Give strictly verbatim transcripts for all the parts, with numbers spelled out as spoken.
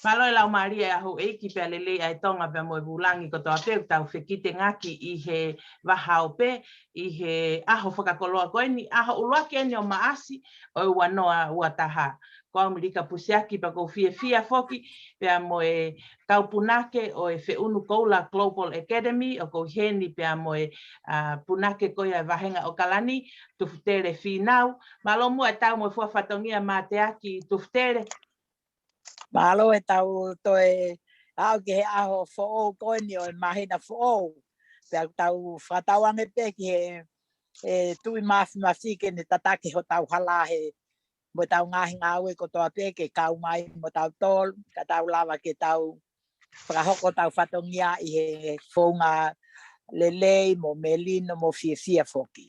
Mālō e laumālie ʻa houʻeiki pea lelei ʻa e Tonga pea mo e vūlangi kotoa pē ʻoku tau fekitengaki ʻi he vahaope, ʻi he ʻaho fakakoloa ko eni, ʻaho ʻuluaki eni ʻo Maʻasi ʻo e ua noa ua taha. Ko au Milika Pusiaki pea ʻoku ou fiefia foki pea mo e kau punake ʻo e Feʻunu Koula Global Academy, ʻoku ou ʻi heni pea mo e, ā, punake ko ia e vahenga ʻOkalani, Tufutele Fīnau. Mālō muʻa e tau mo e fua fatongia mateaki Tufutele. Mālō e tau toe aʻu ki he ʻaho foʻou ko eni ʻo e māhina foʻou. Pea tau fakatauange pē ki he, e, Tuʻi Mafimafi ke ne tataki hotau hala he mo e tau ngaahi ngāue kotoa pē ke kau mai mo tautolu, ka tau lava ke tau fakahoko tau fatongia ʻi he founga lelei mo melino mo fiefia foki.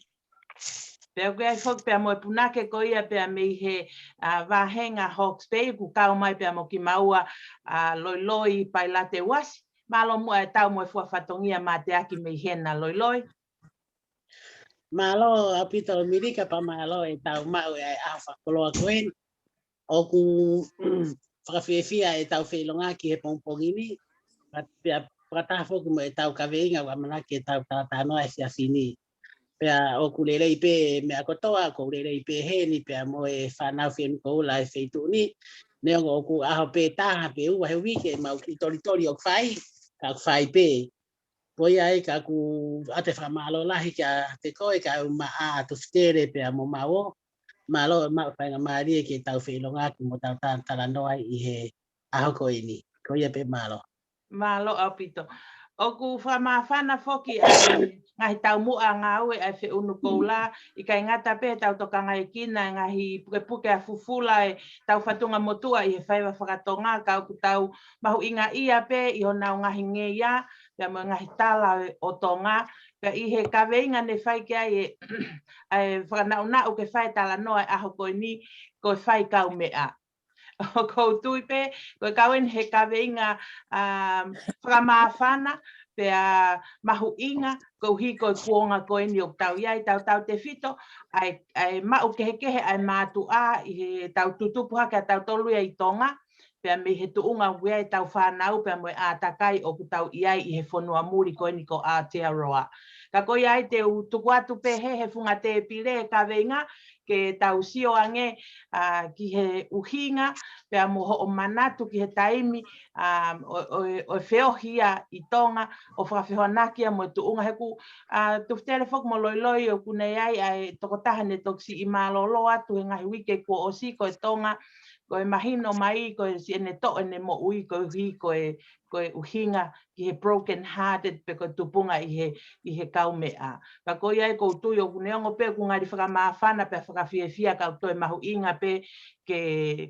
Pea ʻoku ʻi ai foki pea mo e punake ko ia pea mei he, ā, vahenga Hawke's Bay, ʻoku kau mai pea mo kimaua, ā, Loiloi Pailate Uasi. Mālō muʻa e tau mo e fua fatongia mateaki mei hena Loiloi. Mālō ʻaupito Milika pea mālō e tau maʻu e ʻaho fakakoloa ko eni. ʻOku fakafiefia e tau feʻilongaki he pongipongi ni. Pea, pea fakataha foki mo e tau kaveinga ʻoku ʻamanaki e tau talatalanoa he efiafi ni. Pea ʻoku lelei pē meʻa kotoa, ʻoku lelei pē heni, pea mo e fānau Feʻunu Koula e feituʻu ni. Neongo ʻoku ʻaho pē taha, pē ua he uike, mau kiʻi tolitoli ʻoku fai, ka ʻoku fai pē. Ko ia ai ka ʻoku ʻoatu e fakamālō lahi kiate koe, kau maʻa Tufutele pea mo Mauo. Mālō e maʻu faingamālie ke tau feʻilongaki mo tau talatalanoa ʻi he ʻaho ko eni. Ko ia pē mālō. Mālō ʻaupito. ʻOku fakamāfana foki ʻa e ngaahi taumuʻa ngāue ʻa e Feʻunu Koula, ʻikai ngata pē tau tokangaekina e ngaahi pukepuke ʻa fufula e tau fatunga motuʻa ʻi he faiva fakatonga, ka ʻoku tau mahuʻingaʻia pē ʻi honau ngaahi ngeia, pea mo e ngaahi tala ʻo Tonga, pea ʻi he kaveinga ne fai ki ai e, ʻa e fakanaʻunaʻu ke fai e talanoa e ʻaho ko eni, ko e fai kaumeʻa. ʻOku ou tui pē, ko e kau eni he kaveinga, ā, fakamāfana, pea mahuʻinga, koeʻuhi ko e kuonga ko eni ʻoku tau ʻi ai, tautautefito, ʻa e, ʻa e maʻu kehekehe ʻa e mātuʻa ʻi he tau tutupu hake ʻa tautolu ia ʻi Tonga, pea mei he tuʻunga ʻoku ʻi ai e tau fānau, pea mo e ʻātakai ʻoku tau ʻi ai ʻi he fonua muli ko eni ko Aotearoa. Ka ko ia ai te u tuku atu pē he, he funga tēpile e kaveinga, ke tau sio ange, ā, ki he ʻuhinga, pea mo hoʻo manatu ki he taimi, ā, ʻo, ʻo, ʻo e feohi ia ʻi Tonga, ʻo fakafehoanaki ia mo e tuʻunga he ʻoku, ā, Tufutele foki mo Loiloi ʻoku ne ʻi ai ʻa e tokotaha ne toki siʻi mālōlō atu he ngaahi uike kuo ʻosi ko e Tonga, ko e mahino mai ko e siʻene toʻo ʻene moʻui koeʻuhi ko e, ko e ʻuhinga ki he broken hearted pe ko e tupunga ʻi he, ʻi he kaumeʻa. Ka ko ia ai ʻoku ou tui ʻoku neongo pē ʻoku ngali fakamāfana pea fakafiefia ka ʻoku toe mahuʻinga pē ke,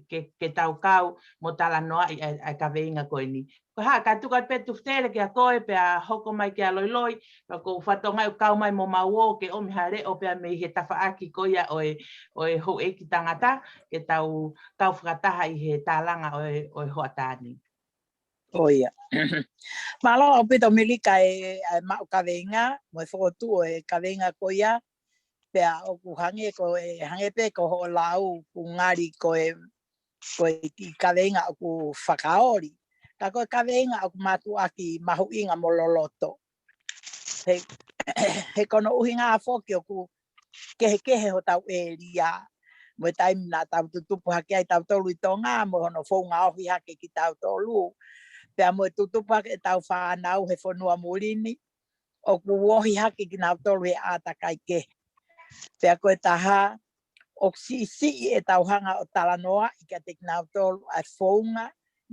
ke, ke tau kau mo talanoaʻi ʻa e, ʻa e kaveinga ko eni. Ko e hā, ka tuku atu pē Tufutele kia koe pea hoko mai kia Loiloi, ka ʻoku ou fakatokangaʻi ʻoku kau mai mo Mauo ke ʻomi ha leʻo pea mei he tafaʻaki ko ia ʻo e, ʻo e houʻeiki tangata, ke tau kau fakataha ʻi he tālanga ʻo e, ʻo e hoʻatā ni. ʻO ia. Mālō ʻaupito Milika e, e maʻu kaveinga, mo e fokotuʻu e kaveinga ko ia, pea ʻoku hangē ko e, hangē pē ko hoʻo lau, ʻoku ngali ko e, ko e kiʻi kaveinga ʻoku fakaoli. Ka ko e kaveinga ʻoku mātuʻaki mahuʻinga mo loloto. He, he ko hono ʻuhinga foki ʻoku kehekehe hotau ʻēlia. Mo e taimi naʻa tau tutupu hake ai tautolu ʻi Tonga, mo hono founga ohi hake kitautolu. Pea mo e tutupu hake e tau fānau he fonua muli ni, ʻoku ohi hake kinautolu he ʻātakai kehe. Pea ko e taha, ʻoku siʻisiʻi e tau hanga ʻo talanoaʻi kiate kinautolu ʻa e founga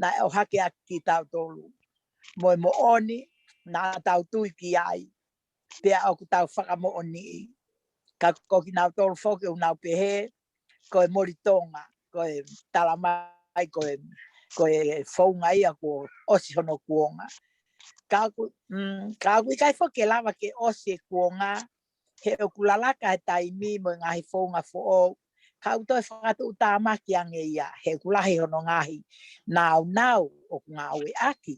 naʻe ʻohake ʻaki kitautolu. Mo e moʻoni naʻa tau tui ki ai. Pea ʻoku tau fakamoʻoniʻi. Ka ko kinautolu foki ʻoku nau pehē, ko e moli Tonga, ko e talamai, ko e, ko e founga ia kuo ʻosi hono kuonga. Ka ʻoku, mm, ka ʻoku ʻikai foki ke lava ke ʻosi e kuonga, he ʻoku lalaka he taimi mo e ngaahi founga foʻou, ka ʻoku toe fakatuʻutāmaki ange ia, he ʻoku lahi hono ngaahi nāunau ʻoku ngāueʻaki.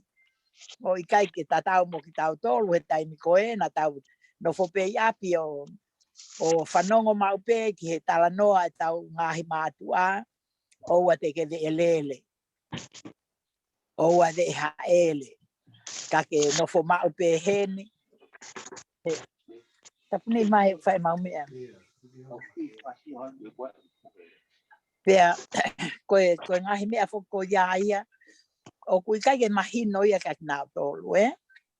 ʻO ʻikai ke tatau mo kitautolu he taimi ko ē, naʻa tau nofo pē ʻi ʻapi ʻo, ʻo fanongo maʻu pē ki he talanoa e tau ngaahi mātuʻa, ʻoua te ke veʻe lele. ʻoua te ke hāʻele. Ka ke nofo maʻu pē heni. He, tapu ni mai fai mau meʻa. Pea, ko e, ko e ngaahi meʻa foki ko ia ia, ʻoku ʻikai ke mahino ia kia kinautolu, ē?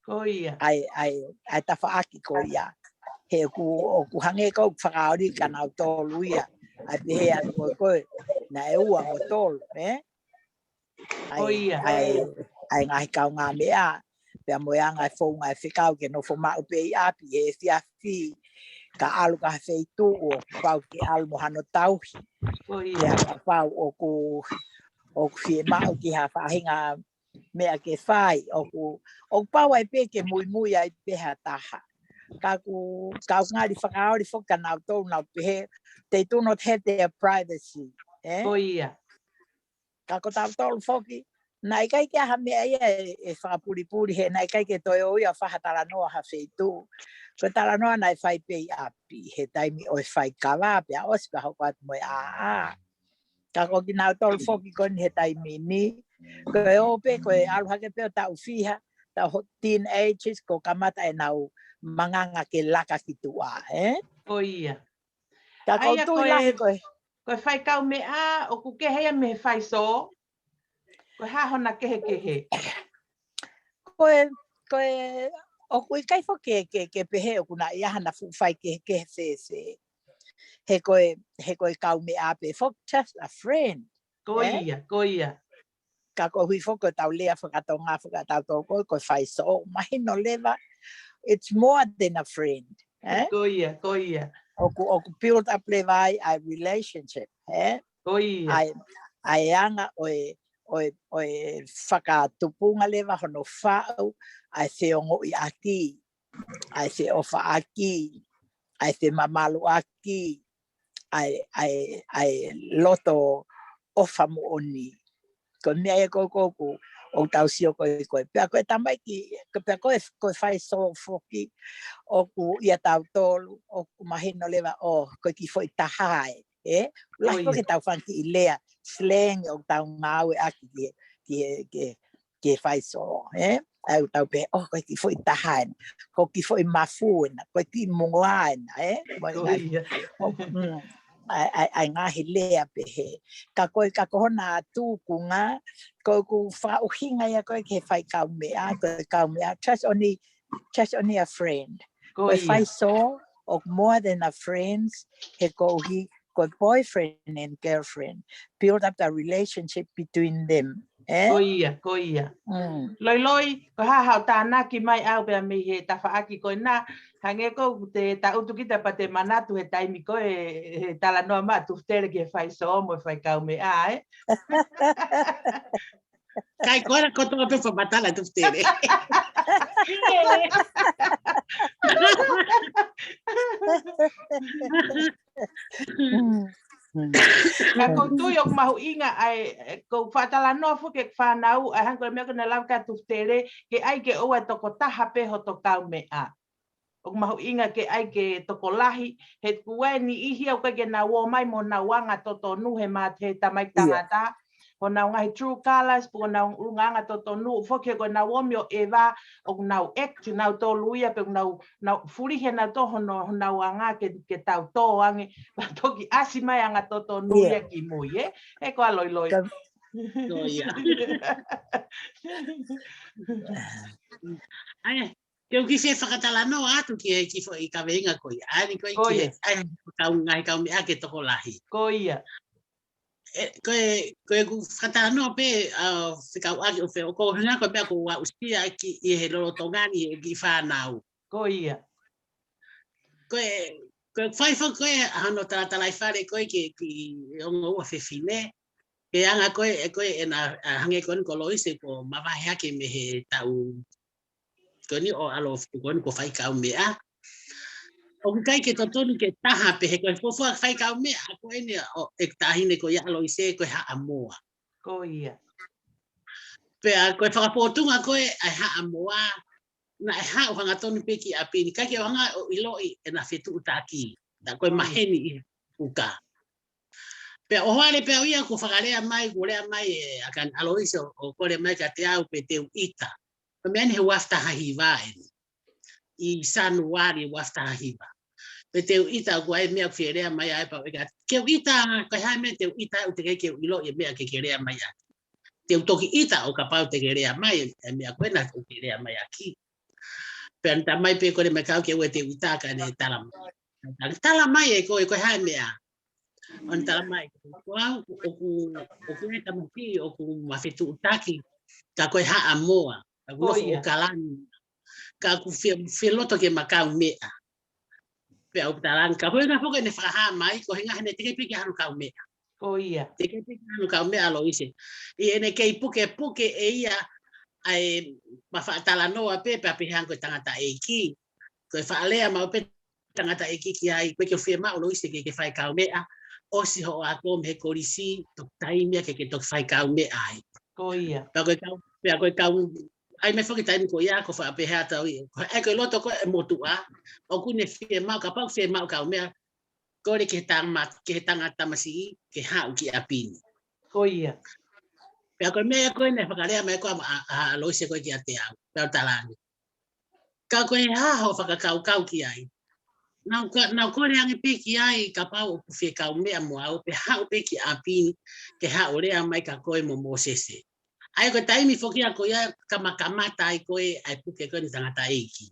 Ko ia. ʻAi, ʻai, ʻai tafaʻaki ko ia. He ʻoku, ʻoku hangē ko ʻeku fakaoli kia nautolu ia. ʻAi pehē atu ko e, ko e, naʻe ua mo tolu, ē? ʻAi, Ko ia. ʻAi, ʻai ngaahi kaungāmeʻa. Pea mo e anga e founga e fekau ke nofo maʻu pē ʻi ʻapi, he efiafi. Ka ʻalu ki ha feituʻu ʻoku pau ke ʻalu mo hano tauhi. Ko ia. Pea kapau ʻoku, ʻoku fiemaʻu ki ha faʻahinga meʻa ke fai, ʻoku, ʻoku pau ai pē ke muimui ai pē ha taha. Ka ʻoku, ka ʻoku ngali fakaoli foki kia nautolu nau pehē, they do not have their privacy, ē? Ko ia. Ka ko tautolu foki, naʻe ʻikai ke ʻi ai ha meʻa ia ʻe, ʻe fakapulipuli he naʻe ʻikai ke toe ʻi ai ha faʻahinga talanoa ha feituʻu. Ko e talanoa naʻe fai pē ʻi ʻapi, he taimi ʻo e fai kava, pea ʻosi pea hoko atu mo e ʻāʻā. Ka ko kinautolu foki ko eni he taimi ni, ko e ō pē, ko e ʻalu hake pē ʻo taʻu fiha, taʻu ho-, teenagers, ko e kamata ʻenau manganga ke laka ki tuʻa, ē? Ko ia. Ka ʻoku ʻAia, ou tui ko e, lahi ko e ko e fai kaumeʻa, ʻoku kehe ia mei he fai sō. Ko e hā hona kehekehe? Ko e, ko e, ʻoku ʻikai foki ke, ke, ke pehē ʻoku na ʻi ai hana fuʻu faikehekehe fēfē. He ko e, he ko e kaumeʻa pē foki, just a friend. Ko Ē? ia, ko ia. Ka ko e hui foki ko ʻetau lea fakatonga fakatautolu ko e, ko e fai sō, mahino leva, it's more than a friend, ē? Ko ia, ko ia. ʻOku, ʻoku build up leva ai, ʻa e relationship, ē? Ko ia. ʻA e, ʻa e anga ʻo e, ʻo e, ʻo e fakatupunga leva hono faʻu, ʻa e feongoʻiʻaki, ʻa e feʻofaʻaki, ʻa e femamaluʻaki, ʻa e, ʻa e, ʻa e loto ʻofa moʻoni. Ko e meʻa ia ko ē ʻoku, ʻoku tau sio ko ē ko ē. Pea ko e tamaiki, ko, pea ko e, ko e fai sō foki, ʻoku ʻia tautolu, ʻoku mahino leva ʻo, ko e kiʻi foʻi taha ē, ē? Lahi Oi. ko ē ke tau fanga kiʻi lea, slang ʻoku tau ngāueʻaki ki he, ki he, ki he, ki he fai sō, ē? ʻA ia ʻoku tau pehē, ʻo, ko e kiʻi foʻi taha ena, ko e kiʻi foʻi mafu ena, ko e kiʻi moa ena, ē? Mo e Ko ngaahi, ia. ʻo, mm, ʻa e, ʻa e, ʻa e ngaahi lea pehē. Ka ko e, ka ko hona tukunga, ko ʻeku fakaʻuhinga ia ko ē ki he fai kaumeʻa, ko e kaumeʻa, just only, just only a friend. Ko Ko e ia. fai sō, ʻoku more than a friends, he koeʻuhi, ko e boyfriend and girlfriend. Build up the relationship between them. Ē? Ko ia, ko ia. Mm. Loiloi, ko e hā haʻo tānaki mai ʻau pea mei he tafaʻaki ko ena, hangē ko ʻeku te taʻutu kita pea te manatu he taimi ko ē, he talanoa mai ʻa Tufutele ki he fai sō mo e fai kaumeʻa, ē? Kai ko ena ko e toa pē fakamatala Tufutele. Mm. Mm. Ka ʻoku ou tui ʻoku mahuʻinga ʻa e, ʻoku ou fakatalanoa foki ki he fānau, ʻa e hangē ko e meʻa ko ē naʻe lave ki ai Tufutele, ke ʻai ke ʻoua ʻe toko taha pē hoto kaumeʻa. ʻOku mahuʻinga ke ʻai ke tokolahi, he kuo ʻi ai e niʻihi ʻoku ʻikai ke nau ō mai mo honau anga totonu he mate he tamaiki Ia. tangata, honau ngaahi true colours, pe ko honau anga totonu, foki he ko ʻenau ō mai ʻo ʻeva, ʻoku nau act nautolu ia, pe ʻoku nau, nau fulihi nautolu hono, honau anga ke, ke tau tō ange, pea toki ʻasi mai anga totonu Ia. ia ki mui, ē? He ko e loiloi. Ka Ko ia. ʻAi, ke u kiʻi fie fakatalanoa atu ki he kiʻi foʻi kaveinga ko ia. ʻAi, ko e Ko kiʻi, ia. ʻai, kau ngaahi kaumeʻa ke tokolahi. Ko ia. ʻE, ko e, ko ʻeku fakatalanoa pē, ʻa, fekauʻaki ʻo fē, ʻoku hangē ko e meʻa ʻoku ou aʻusia ki, ʻi he lolotonga ni, ʻi he kiʻi fānau. Ko ia. Ko e, ko e fai foki ko ē, ʻa hono talatalaifale ko ē ki, ki he ongo ua fefine. Ke anga ko ē, ʻe ko ē ʻena, ʻa, hangē ko eni ko Loise kuo mavahe hake mei he taʻu ko eni ʻo ʻalu ʻo ko eni ko e fai kaumeʻa. ʻOku ʻikai ke totonu ke taha pē he ko e fuofua fai kaumeʻa, ko eni ʻo, ʻe taʻahine ko ia ʻa Loise ko e Haʻamoa. Ko ia. Pea ko e fakapōtunga ko ē ʻa e Haʻamoa, naʻe haʻu hangatonu pē ki ʻapi ni, ʻikai ke ʻaonga ʻo ʻiloʻi ʻena fetuʻutaki. Naʻe ko e Ko ia. maheni ʻi uka. Pea ʻohovale pē au ia kuo fakalea mai, kuo lea mai ʻe, ʻa Kani ʻa Loise ʻo, ʻo kole mai kiate au pe te u ʻita. Ko e meʻa ni he ua afe taha hiva eni. ʻI Sānuali ua afe taha hiva. Pe te u ʻita ʻoku ʻi ai e meʻa ʻoku fie lea mai ai pea u ʻeke atu. Ke u ʻita, ko e hā e meʻa te u ʻita ʻoku teʻeki ke u ʻiloʻi e meʻa ke ke lea mai ai. Te u toki ʻita ʻo kapau te ke lea mai e, e meʻa ko ena ʻoku ke lea mai ʻaki. Pea ne talamai pē ko ē mai kiate au ke ʻoua te u ʻita kae ne tala mai. Tala mai ʻe koe, ko e hā e meʻa. ʻO ne tala mai, ko au, ʻoku, ʻoku ʻi ai e tama kiʻi, ʻoku ma fetuʻutaki, ka ko e Haʻamoa, ka ʻoku nofo ʻi ʻOkalani. Ka ʻoku fie, fie loto ke ma kaumeʻa. Pea u talaange, ka ko e ʻuhinga foki ʻene fakahā mai, ko e ʻuhinga he naʻe teʻeki pē ke ʻi ai hano kaumeʻa. Teʻeki pē ke ʻi ai hano kaumeʻa ʻa Loise. ʻI heʻene kei pukepuke ʻe ia ʻa e ma faʻa talanoa pē, pea pehē ange ko e tangataʻeiki. Ko e faʻa lea maʻu pē tangataʻeiki ki ai, ko e ke fiemaʻu Loise ke ke fai kaumeʻa, ʻosi hoʻo ako mei he kolisi, toki taimi ia ke ke toki fai kaumeʻa ai. Pea ko e kau, pea ko e kau, ʻai mai foki taimi ko ia, ko e faʻa pehē atu ia. Ko e, ʻai ko e loto ko e motuʻa, ʻoku ne fiemaʻu, kapau fiemaʻu kaumeʻa, kole ki he tama, ki he tangata tamasiʻi, ke haʻu ki ʻapi ni. Pea ko e meʻa ko ē naʻe fakalea mai ko ē ʻa, ʻa, ʻa Loise ko ē kiate au, pea u talaange. Ka ko e hā hoʻo fakakaukau ki ai? Naʻa ku, naʻa ku kole ange pē ki ai kapau ʻoku fie kaumeʻa mo au pe haʻu pē ki ʻapi ni ke haʻu lea mai kia koe mo Mōsese. ʻAi ko e taimi foki ia ko ia kamakamata ai ko ē ʻa e puke ko eni tangataʻeiki.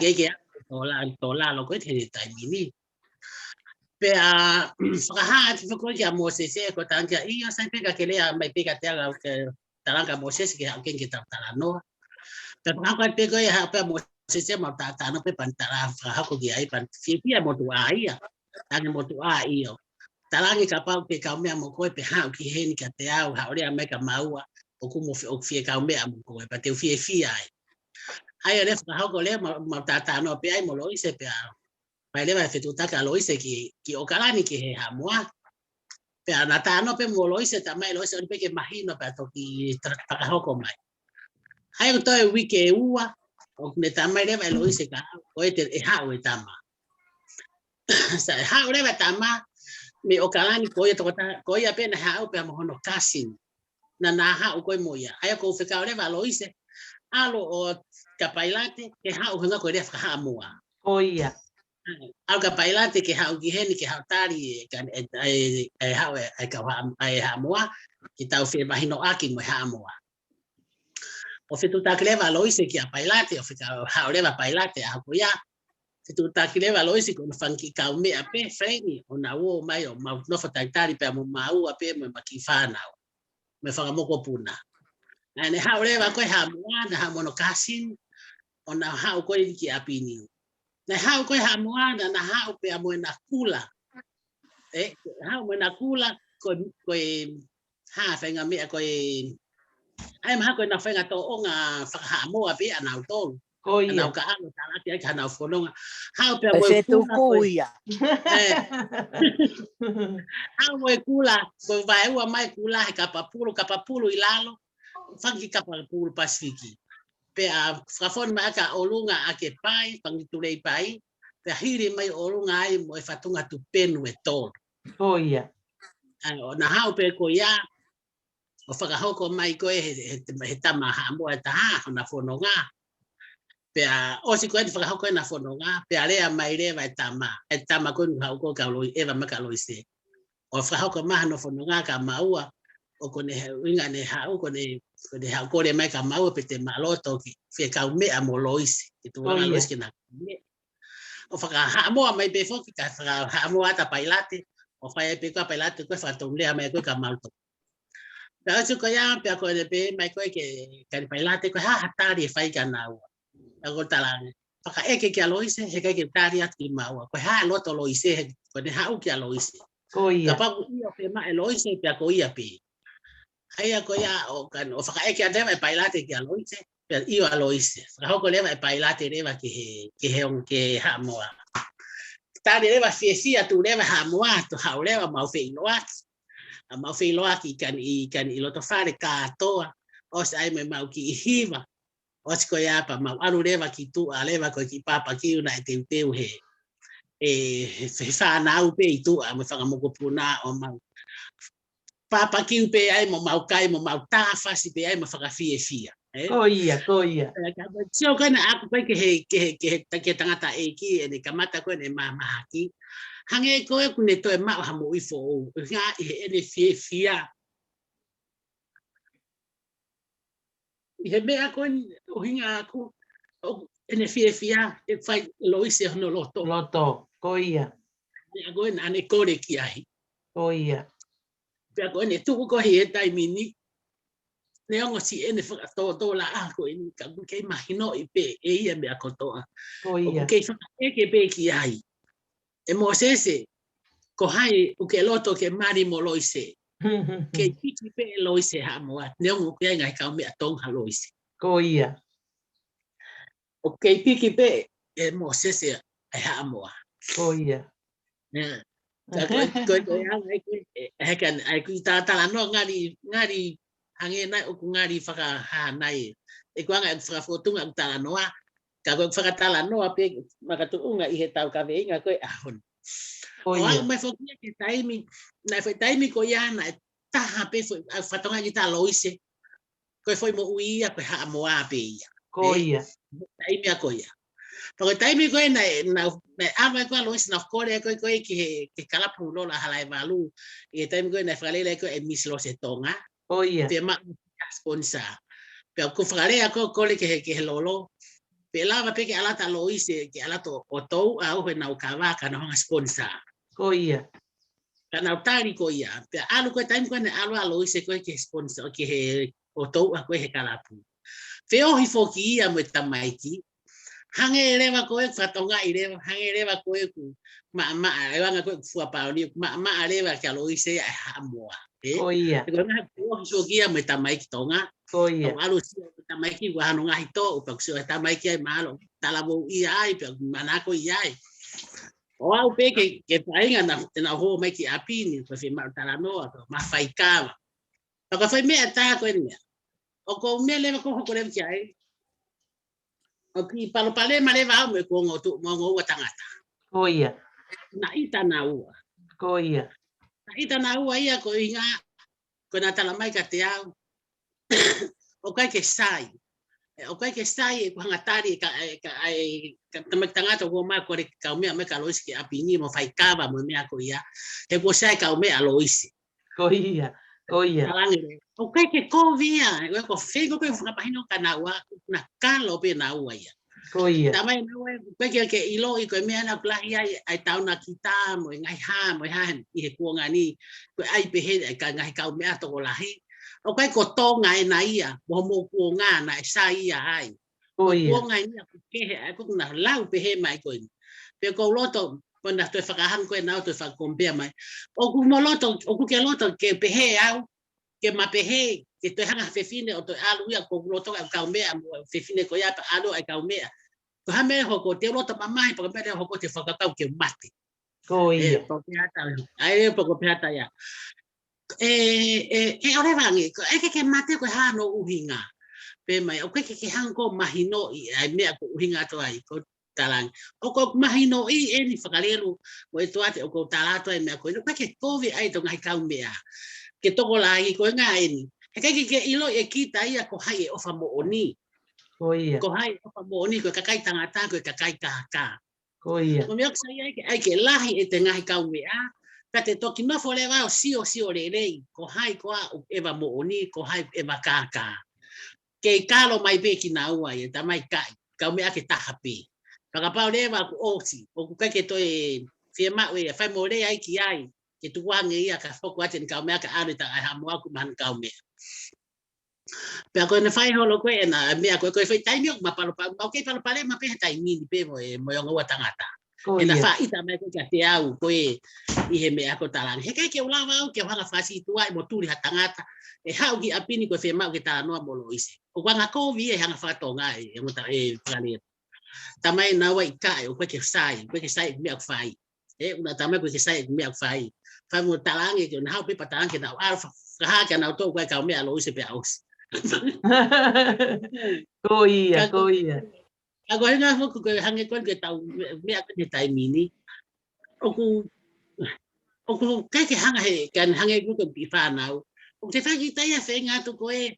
Teʻeki ke tō la, tō lalo ko ē he taimi ni. Pea fakahā atu foki ko ē kia Mōsese ko e tangia ʻio sai pē ka ke lea mai pē kiate au ke talaange kia Mōsese ke haʻu ke ke tau talanoa. Pea fakahoko atu pē ko ē haʻu pē Mōsese mo taʻataʻa pē pea ne tala fakahoko ki ai pea ne fiefia motuʻa ia. Tangi motuʻa ʻio. Talaange kapau ke kaumeʻa mo koe pe haʻu ki heni kiate au, haʻu lea mai kia maua, ʻoku mo fie, ʻoku fie kaumeʻa mo koe, pea te u fiefia ai. ʻAi ʻo lea fakahoko lea ma, ma taʻataʻa pē ai mo Loise pea. Mai leva e fetuʻutaki ʻa Loise ki, ki ʻOkalani ki he Haʻamoa. Pea naʻa tano pē mo Loise, talamai Loise ʻoua pē ke mahino pea toki ta-, fakahoko mai. ʻAi ko e toe uike ʻe ua, ʻoku ne talamai leva ʻe Loise ka, ko e te, ʻe haʻu e tama. Sai, haʻu leva e tama, mei ʻOkalani ko ia tokota, ko ia pē naʻe haʻu pea mo hono cousin. Naʻa na haʻu ko ē mo ia. ʻAi ko e fekau leva ʻa Loise, ʻalu ʻo kia Pailate, ke haʻu he ʻuhinga ko e lea faka-Haʻamoa. ʻAlu kia Pailate ke haʻu ki heni, ke haʻu tali e, ka, e, e, e haʻu e, e kau Haʻa-, e Haʻamoa, ke tau femahinoʻaki mo e Haʻamoa. ʻO fetuʻutaki leva Loise kia Pailate, ʻo fekau haʻu leva Pailate, ʻaho ko ia. Fetuʻutaki leva Loise ko hono fanga kiʻi kaumeʻa pē, Feleni, ʻo na ō mai ʻo mau nofo talitali pea mo maua pē mo e ma kiʻi fānau. Mo e fanga mokopuna. Naʻe haʻu leva ko e Haʻamoa, naʻe haʻu mo hono cousin, ʻo na haʻu ko ē ki ʻapi ni. Naʻe haʻu ko e Haʻamoa, naʻa na haʻu pea mo ʻena kula. ʻE, haʻu mo ʻena kula, ko, ko e hā faʻahinga meʻa ko e, ʻai mahalo ko ʻena faʻahinga tōʻonga faka-Haʻamoa pē ʻanautolu. ʻAnau ka ʻalu talaki ai ki hanau fononga. Haʻu pea mo e kula ko e, ʻe, haʻu mo e kula, ko e vaeua mai kula he kapa pulu, kapa pulu ʻi lalo, fanga kiʻi kapa pulu Pasifiki. Pea fakafonu mai ʻaki ʻolunga ʻaki e pai, fanga kiʻi tulei pai, pea hili mai ʻolunga ai mo e fatunga tupenu ʻe tolu. ʻAi, ʻo na haʻu pē ko ia, ʻo fakahoko mai ko ē he, he, he tama Haʻamoa ʻe taha, hona fononga. Pea ʻosi ko ē ʻene fakahoko ʻena fononga, pea lea mai leva e tama, e tama ko ē naʻe haʻu ko ē kia Loi-, ʻEva mo kia Loise. ʻO fakahoko mai hano fononga kia maua, ʻoku ne he-, ʻuhinga ʻene haʻu, ko ʻene, ko ʻene haʻu kole mai kia maua pe te ma loto ke fie kaumeʻa mo Loise, ke tuʻu ange Loise ke na kaumeʻa. ʻO faka-Haʻamoa mai pē foki, ka faka-Haʻamoa atu ʻa Pailate, ʻo fai ai pē ko ē ʻa Pailate, ko e fakatonulea mai ko ē kia mautolu. Pea ʻosi ko ia, pea ko ʻene pehē mai ko ē kia Kani Pailate, ko e hā ha tali ʻe fai kia naua. Pea ko e talaange, fakaʻeke kia Loise, heʻikai ke tali atu kimaua. Ko e hā e loto Loise, he ko ʻene haʻu kia Loise. Kapau ʻoku ʻio pē maʻa e Loise, pea ko ia pē. ʻAi ko ia ʻo Kani, ʻo fakaʻeke atu leva ʻe Pailate kia Loise, pea ʻio ʻa Loise. Fakahoko leva ʻe Pailate leva ki he, ki he ongo, ki he Haʻamoa. Tali leva fiefia atu leva Haʻamoa, to haʻu leva mau feʻiloaki. ʻA mau feʻiloaki ʻi Kani, ʻi Kani ʻi loto fale kātoa. ʻOsi ʻai mo ʻemau kiʻi hiva. ʻOsi ko ia pea mau ʻalu leva ki tuʻa leva ko e kiʻi papakiu naʻe teuteu he, ʻe, he, he fānau pē ʻi tuʻa mo e fanga mokopuna ʻo mau. papakiu pē ai mo mau kai mo mau tāfasi pē ai mo fakafiefia. Ē? Ko ia, ko ia. Ē, ka ko e sio ko ena ʻaku ko ē ki he, ki he, ki he, ki he tangataʻeiki ʻene kamata ko ē ʻene mahamahaki. Hangē ko ē ʻoku ne toe maʻu ha moʻui foʻou. Ngaahi heʻene fiefia. ʻI he meʻa ko eni ʻuhinga ʻaku, ʻoku ʻene fiefia, ʻe fai ʻe Loise hono loto. Loto, ko ia. Meʻa ko ē naʻa ne kole ki ai. Ko ia. Pea ko ʻene tuʻu ko ē he taimi ni, neongo siʻene fakatōtōlaʻā ko eni ka ʻoku kei mahinoʻi pē ʻe ia meʻa kotoa. Ko ia. ʻOku kei fakaʻeke pē ki ai. ʻE Mōsese, ko hai ʻoku ke loto ke mali mo Loise? Kei piki pē ʻe Loise Haʻamoa, neongo ʻoku ʻi ai e ngaahi kaumeʻa Tonga ʻa Loise. Ko ia. ʻOku kei piki pē ʻe Mōsese ʻa e Haʻamoa. Ko ia. ʻIo. Ka ko e, ko e, ko e anga ʻeku, ʻe, ʻe, ʻeku talanoa ngali, ngali hangē nai ʻoku ngali fakahā nai. ʻEku anga ʻeku fakafōtunga ʻeku talanoa. Ka ko ʻeku fakatalanoa pē makatuʻunga ʻi he tau kaveinga ko e ʻaho ni. Ko ia. ʻO aʻu mai foki ia ki he taimi, naʻe foʻi taimi ko ia naʻe taha pē foʻi, ʻa e fatongia ʻa Loise. Ko e foʻi moʻui ia ko e Haʻamoa pē ia. Ko ia. Taimi ia ko ia. Pea ko e taimi ko ē naʻe, naʻe, naʻe ʻave ko ē ʻa Loise naʻe kole ko ē, ko ē ki he, ki he kalapu Lola Halaevalu. ʻI he taimi ko ē naʻe fakalele ko ē ʻe Miss Loise Tonga. Ko ia. Pea maʻu sponsor. Pea ʻoku fakalea ko ē kole ki he, ki he Lolo. Pea lava pē ke ʻalu atu ʻa Loise, ke ʻalu atu ʻo touʻa ʻo he nau kava ka nau hanga sponsor. Ko ia. Ka nau tali ko ia. Pea ʻalu ko e taimi ko ē naʻe ʻalu ʻa Loise ko ē ki he sponsor, ki he ʻo touʻa ko ē he kalapu. Feohi foki ia mo e tamaiki. Hangē leva ko ē ʻeku fatongia leva, hangē leva ko ē ʻeku maʻamaʻa, ʻe anga ko ē ʻeku fua pāuni, ʻeku maʻamaʻa leva kia Loise ia ʻa e Haʻamoa. Ē? Ko ia. Ko e ngaahi feohi foki ia mo e tamaiki Tonga. Ko ia. ʻO ʻalu sio e tamaiki ʻoku ʻi ai hano ngaahi toʻu, pea ʻoku sio e tamaiki ai mahalo, talavou ia ai, pea ʻoku manako ia ai. ʻO aʻu pē ke, ke fainga na, te nau hō mai ki ʻapi ni, ko e fiemaʻu talanoa, ko e maʻu faikava. Pea ko e foʻi meʻa tā ko eni ia. ʻOku ou meʻa leva ko ē ʻoku ou leva ki ai. ʻOku ou palopalema leva au mo ʻeku ongo tuʻu, mo e ongo ua tangata. Ko ia. Naʻe ʻita naua. Ko ia. Naʻe ʻita naua ia ko e ʻuhinga, ko ʻena tala mai kiate au. ʻOku ʻikai ke sai. ʻE, ʻoku ʻikai ke sai ʻeku hanga tali ʻe ka, ʻe ka, ʻe ka tamaiki tangata ʻoku ma kole kaumeʻa mai kia Loise ki ʻapi ni mo faikava mo e meʻa ko ia. He kuo sai kaumeʻa ʻa Loise. Ko ia, ko ia. Talange leva. ʻOku ʻikai ke kovi ia, ʻe ko e feinga ko ē fakamahino kia naua, naʻa kalo pē naua ia. Ko ia. Talamai naua, ʻoku ʻikai ke, ke ʻiloʻi ko e meʻa naʻa ku lahi ai, ʻa e taunakita mo e ngaahi hā, mo e hā ʻi he kuonga ni, ko e ʻai pehē, ʻa e ka ngaahi kaumeʻa tokolahi. ʻOku ʻikai ko Tonga ʻena ia, mo hoʻomou kuonga naʻe sai ia ai. Ko ia. Kuonga ia ʻoku kehe, ʻa ia ʻoku na lau pehē mai ko eni. Pea ʻoku ou loto, ko ʻena toe fakahanga ko ʻena ʻo toe fakakompea mai. ʻOku mo loto, ʻoku ke loto ke pehē au, ke ma pehē, ke toe hanga ha fefine ʻo toe ʻalu ia, ʻoku ou loto ʻa e kaumeʻa mo e fefine ko ia pea ʻalu ʻa e kaumeʻa. Ko e hā e meʻa ʻe hoko, te u loto mamahi, pea ko e meʻa ʻe hoko te u fakakaukau ke mate. Ko ia. Ē, pea ko e pehē atu ia. ʻA ia, pea ko e pehē atu ia. ʻE, ʻe, ʻe ʻalu leva ange, ko e ʻikai ke mate ko e hā hono ʻuhinga. Pehē mai, ʻoku ʻikai ke, ke hanga ʻo mahinoʻi ʻa e meʻa ʻoku ʻuhinga atu ai, ko e talange. ʻOku ou mahinoʻi ʻeni fakalelu, mo e toate ʻoku ou tala atu ai meʻa ko eni, ʻoku ʻikai ke kovi ai ʻetau ngaahi kaumeʻa. Ke tokolahi ko e ngaahi ʻeni. He ʻikai ke, ke ʻiloʻi ʻe kita ia ko hai ʻe ʻofa moʻoni. Ko ia. Ko hai ʻofa moʻoni, ko e kakai tangata, ko e kakai kākā. Ko ia. Ko e meʻa ʻoku sai ai ke, ʻai ke lahi ʻete ngaahi kaumeʻa, ka te toki nofo leva ʻo sio, sio lelei, ko hai koā ʻoku ʻeva moʻoni, ko hai ʻoku ʻeva kākā. Kei kalo mai pē kinaua ia, talamai ʻikai, kaumeʻa ke taha pē. Fakapapau leva ʻoku ʻosi, ʻoku ʻikai ke toe fiemaʻu ia, fai mo lea ai ki ai, ke tuku ange ia ka hoko atu ʻene kaumeʻa ka ʻalu ʻi he taʻe Haʻamoa ʻoku maʻu hano kaumeʻa. Pea ko ʻena fai holo ko ē ʻena meʻa ko ē, ko e foʻi taimi ʻoku ma palopalema, ma ʻoku kei palopalema pē he taimi ni pē mo e, mo e ongo ua tangata. Ko ia. ʻEna faʻita mai ko ē kiate au ko ē ʻi he meʻa ko e talange. He ʻikai ke u lava au ke u hanga fakasītuʻaʻi mo tuli ha tangata ʻe haʻu ki ʻapi ni ko e fiemaʻu ke talanoa mo Loise. ʻOku anga kovi ia ʻe hanga fakatonga ʻe, ʻe ngota ʻe fakalea. Talamai naua ʻikai, ʻoku ʻikai ke sai, ʻoku ʻikai ke sai ʻeku meʻa ʻoku fai. Ē, ʻoku na talamai ʻoku ʻikai ke sai ʻeku meʻa ʻoku fai. Fai mo talange ke na haʻu pē pea talange ke na ʻalu fakahā ke na tō ko e kaumeʻa ʻa Loise pea ʻosi. Ko ia, ka ko ia. Ka ko e ʻuhinga foki ko e hangē ko ē ke tau meʻa, meʻa ko ē he taimi ni. ʻOku ʻoku ʻikai ke hanga he, ke hanga ʻe koe ko e kiʻi fānau. ʻOku te fai kiʻi taimi ʻa feinga atu ko ē,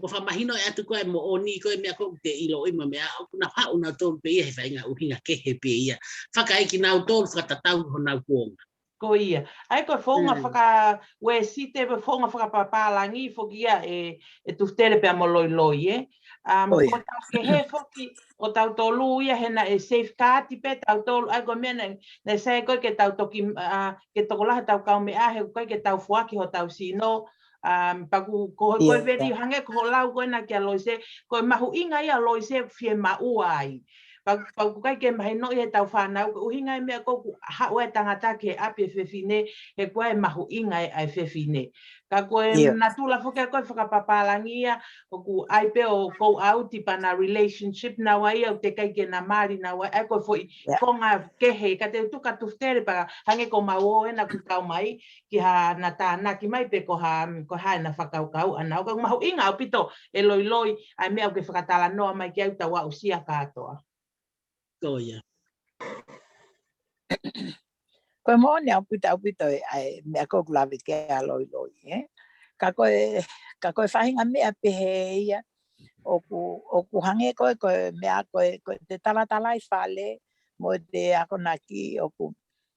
mo fakamahinoʻi atu ko ē moʻoni ko e meʻa ʻoku te ʻiloʻi mo e meʻa, ʻoku nau haʻu nautolu pē ia he faʻahinga ʻuhinga kehe pē ia. Fakaʻeiki nautolu fakatatau honau kuonga. Ko ia. ʻA ia ko e founga Mm. faka-Uēsite, pe founga fakapapālangi foki ia ʻe, ʻe Tufutele pea mo Loiloi, ē. Um, ʻOi. Ko tau kehe foki ʻo tautolu ia he naʻe safeguard pē tautolu. ʻA ia ko e meʻa naʻe, naʻe sai ko ē ke tau toki, ʻa, ke tokolahi ʻetau kaumeʻa he ʻoku ʻikai ke tau foaki hotau sino. Um, pea ʻoku, ko, ko e Ia. veli hangē ko hoʻo lau ko ena kia Loise, ko e mahuʻinga ia Loise fiemaʻu ai. Pea, pea ʻoku ʻikai ke mahinoʻi heʻetau fānau, ko e ʻuhinga e meʻa ko ē ʻoku haʻu e tangata ki he ʻapi e fefine, he ko e mahuʻinga e, e fefine. Ka ko e Ia. natula foki ʻa ko e fakapapālangi ia, ʻoku ʻai pē ʻo go out pea na relationship naua ia, ʻoku teʻeki ai ke na mali naua, ʻa ia ko e foʻi Ia. konga kehe, ka te u tuku atu Tufutele pea hangē ko mau ʻoku na kuo kau mai, ki haʻana tānaki mai pe ko ha, ko e hā ʻena fakakaukau ʻana. ʻOku mahuʻinga ʻaupito ʻe Loiloi, ʻa e meʻa ʻoku ke fakatalanoa mai ki ai ʻoku tau aʻusia kātoa. Ko ia. Ko e moʻoni ʻaupito, ʻaupito ē, ʻa e meʻa ko ē ʻoku lave ki ai ʻa Loiloi, ē. Ka ko e, ka ko e faʻahinga meʻa pehē ia, ʻoku, ʻoku hangē ko e, ko e meʻa ko e, ko e te talatalai fale, mo te akonaki ʻoku,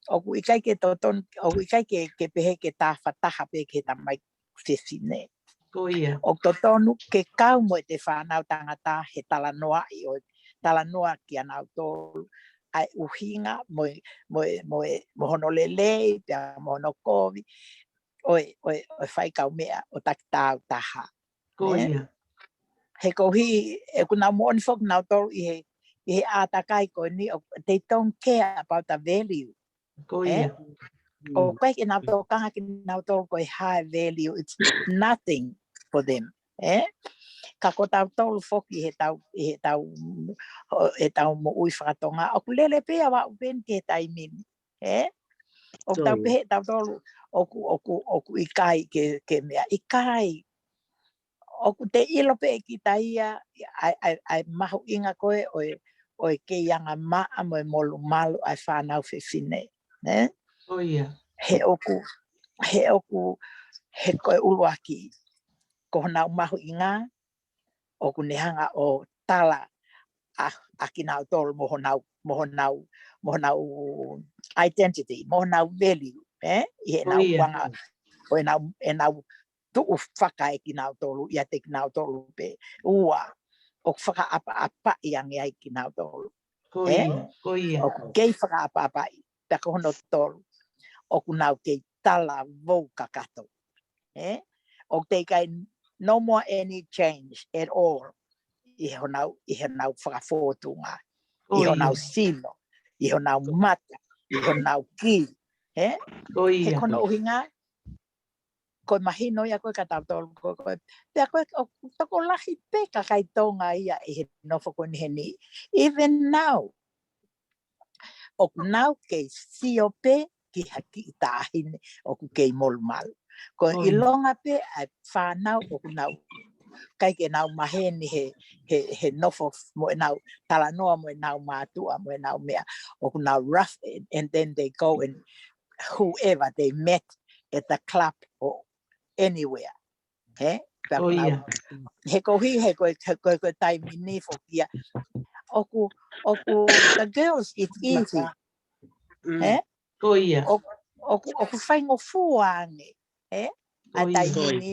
ʻoku ʻikai ke totonu, ʻoku ʻikai ke, ke pehē ke tā fakataha pē ki he tamai fefine. Ko ia. ʻOku totonu ke kau mo e te fānau tangata he talanoaʻi ʻo talanoa kia nautolu ʻa e ʻuhinga mo e, mo e, mo e, mo hono lelei, pea mo hono kovi, ʻo e, ʻo e, ʻo e fai kaumeʻa ʻo taki tāutaha. Ko Ē? ia. He koeʻuhi, ʻoku nau moʻoni foki nautolu ʻi he, ʻi he ʻātakai ko eni, ʻo, they don't care about the value. Ko Ē? ia. ʻOku ʻikai ke nau tokanga kinautolu ko e high value, it's nothing for them. Ē? Ka ko tautolu foki he tau, he tau, he tau moʻui fakatonga. ʻOku lele pē ʻa vaʻu peni ki he taimi ni. Ē? ʻOku tau Ko ia. pehē tautolu, ʻoku, ʻoku, ʻoku ʻikai ke, ke meʻa ʻikai. ʻOku te ʻilo pē ʻe kita ia, ʻa e, ʻa e, ʻa e mahuʻinga ko ē, ʻo e, ʻo e kei angamaʻa mo e molumalu ʻa e fānau fefine. Ē? Ko ia. He ʻoku, he ʻoku, he ko e ʻuluaki, ko honau mahuʻinga, ʻoku ne hanga ʻo tala ʻa, ʻa kinautolu mo honau, mo honau, mo honau identity, mo honau value, ē? ʻI heʻenau Ko ia. panga, ʻo ʻenau, ʻenau tuʻu fakaekinautolu, ʻiate kinautolu pē. Ua, ʻoku fakaʻapaʻapaʻi ange ai kinautolu. Ko Ē? ia, ko ia. ʻOku kei fakaʻapaʻapaʻi, pea ko hono tolu. ʻOku nau kei talavou kakato. Ē? ʻOku teʻeki ai no more any change at all. ʻI honau, ʻi honau fakafōtunga. Ko ʻI honau ia. sino. ʻI honau mata. ʻI honau kī. Ē? Ko He ia. ko hono ʻuhinga, ko e mahino ia ko e ka tautolu ko, ko e. Pea ko e, ʻoku tokolahi pē kakai Tonga ia ʻi he nofo ko eni heni. Even now, ʻoku nau kei sio pē ki ha kiʻi taʻahine ʻoku kei molumalu. Ko e Ko ia. ʻilonga pē ʻa e fānau ʻoku nau, ʻikai ke nau maheni he, he, he nofo mo ʻenau talanoa mo ʻenau mātuʻa mo ʻenau meʻa. ʻOku nau rough and, and then they go and whoever they met at the club or anywhere. Ē? Pea Ko ʻoku nau, ia. he koeʻuhi, he ko e, he ko e, ko e taimi ni foki ia. ʻOku, ʻoku, the girls, it's easy. Mm. Ē? Ko ia. ʻOku, ʻoku, ʻoku faingofua ange. Ē? Ko ʻA ia. taimi ni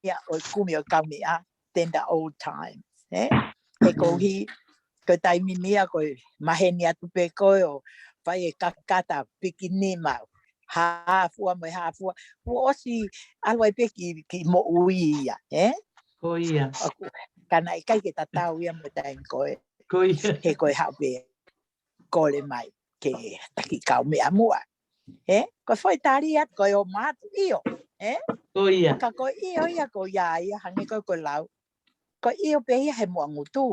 ia ʻo e kumi ʻo e kaumeʻa, than the old times. Ē? He Mm. koeʻuhi, ko e taimi ni ia ko e maheni atu pē ko ē ʻo fai e kakata pikinima. Hā fua mo e hā fua. Kuo ʻosi ʻalu ai pē ki, ki moʻui ia, ē? Ko ia. ʻOku, ka naʻe ʻikai ke tatau ia mo e taimi ko ē. Ko ia. He ko e haʻu pē kole mai ke taki kaumeʻa muʻa. Ē? Ko e foʻi tali atu, ko e ō mai atu, ʻio. Ē? Ko ia. Ka ko e ʻio ia, ko ia ia, hangē ko e, ko e lau. Ko e ʻio pē ia he muʻa ngutu.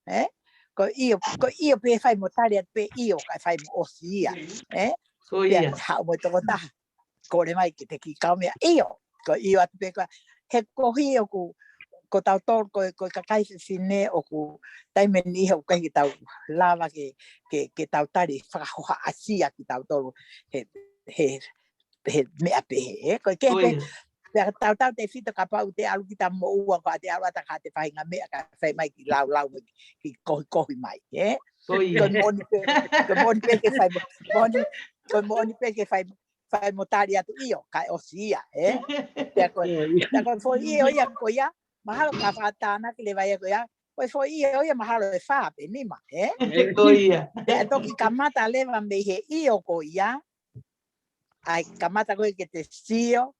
Ē? Ko e ʻio, ko e ʻio pē fai mo tali atu pē ʻio, kae fai mo ʻosi ia. Ē? Ko Pea ia. haʻu mo e tokotaha. Kole mai ke taki kaumeʻa. ʻIo. Ko e ʻio atu pē ko ē. He koeʻuhi ʻoku, ko tautolu, ko, ko e kakai fefine ʻoku taimi ni he ʻoku ʻikai ke tau lava ke, ke, ke tau tali fakahohaʻasia kitautolu. He, he he meʻa pehē, ē? Ko e kehe pē, pea tautau tefito kapau te ʻalu kita mo ua ko ʻete ʻalu ʻata ka ʻete faʻahinga meʻa ka fai mai ki laulau mai, ki kohikohi mai, ē? Ko e moʻoni pē, ko e moʻoni pē ke fai mo, moʻoni, ko e moʻoni pē ke fai, fai mo tali atu ʻio, kae ʻosi ia, ē? Pea ko, pea ko e foʻi ʻio ia ko ia, mahalo ka fakatānaki leva ia ko ia, ko e foʻi ʻio ia mahalo ʻe fā pe nima, ē? Ko ia. Pea toki kamata leva mei he ʻio ko ia, ʻai kamata ko ē ke te sio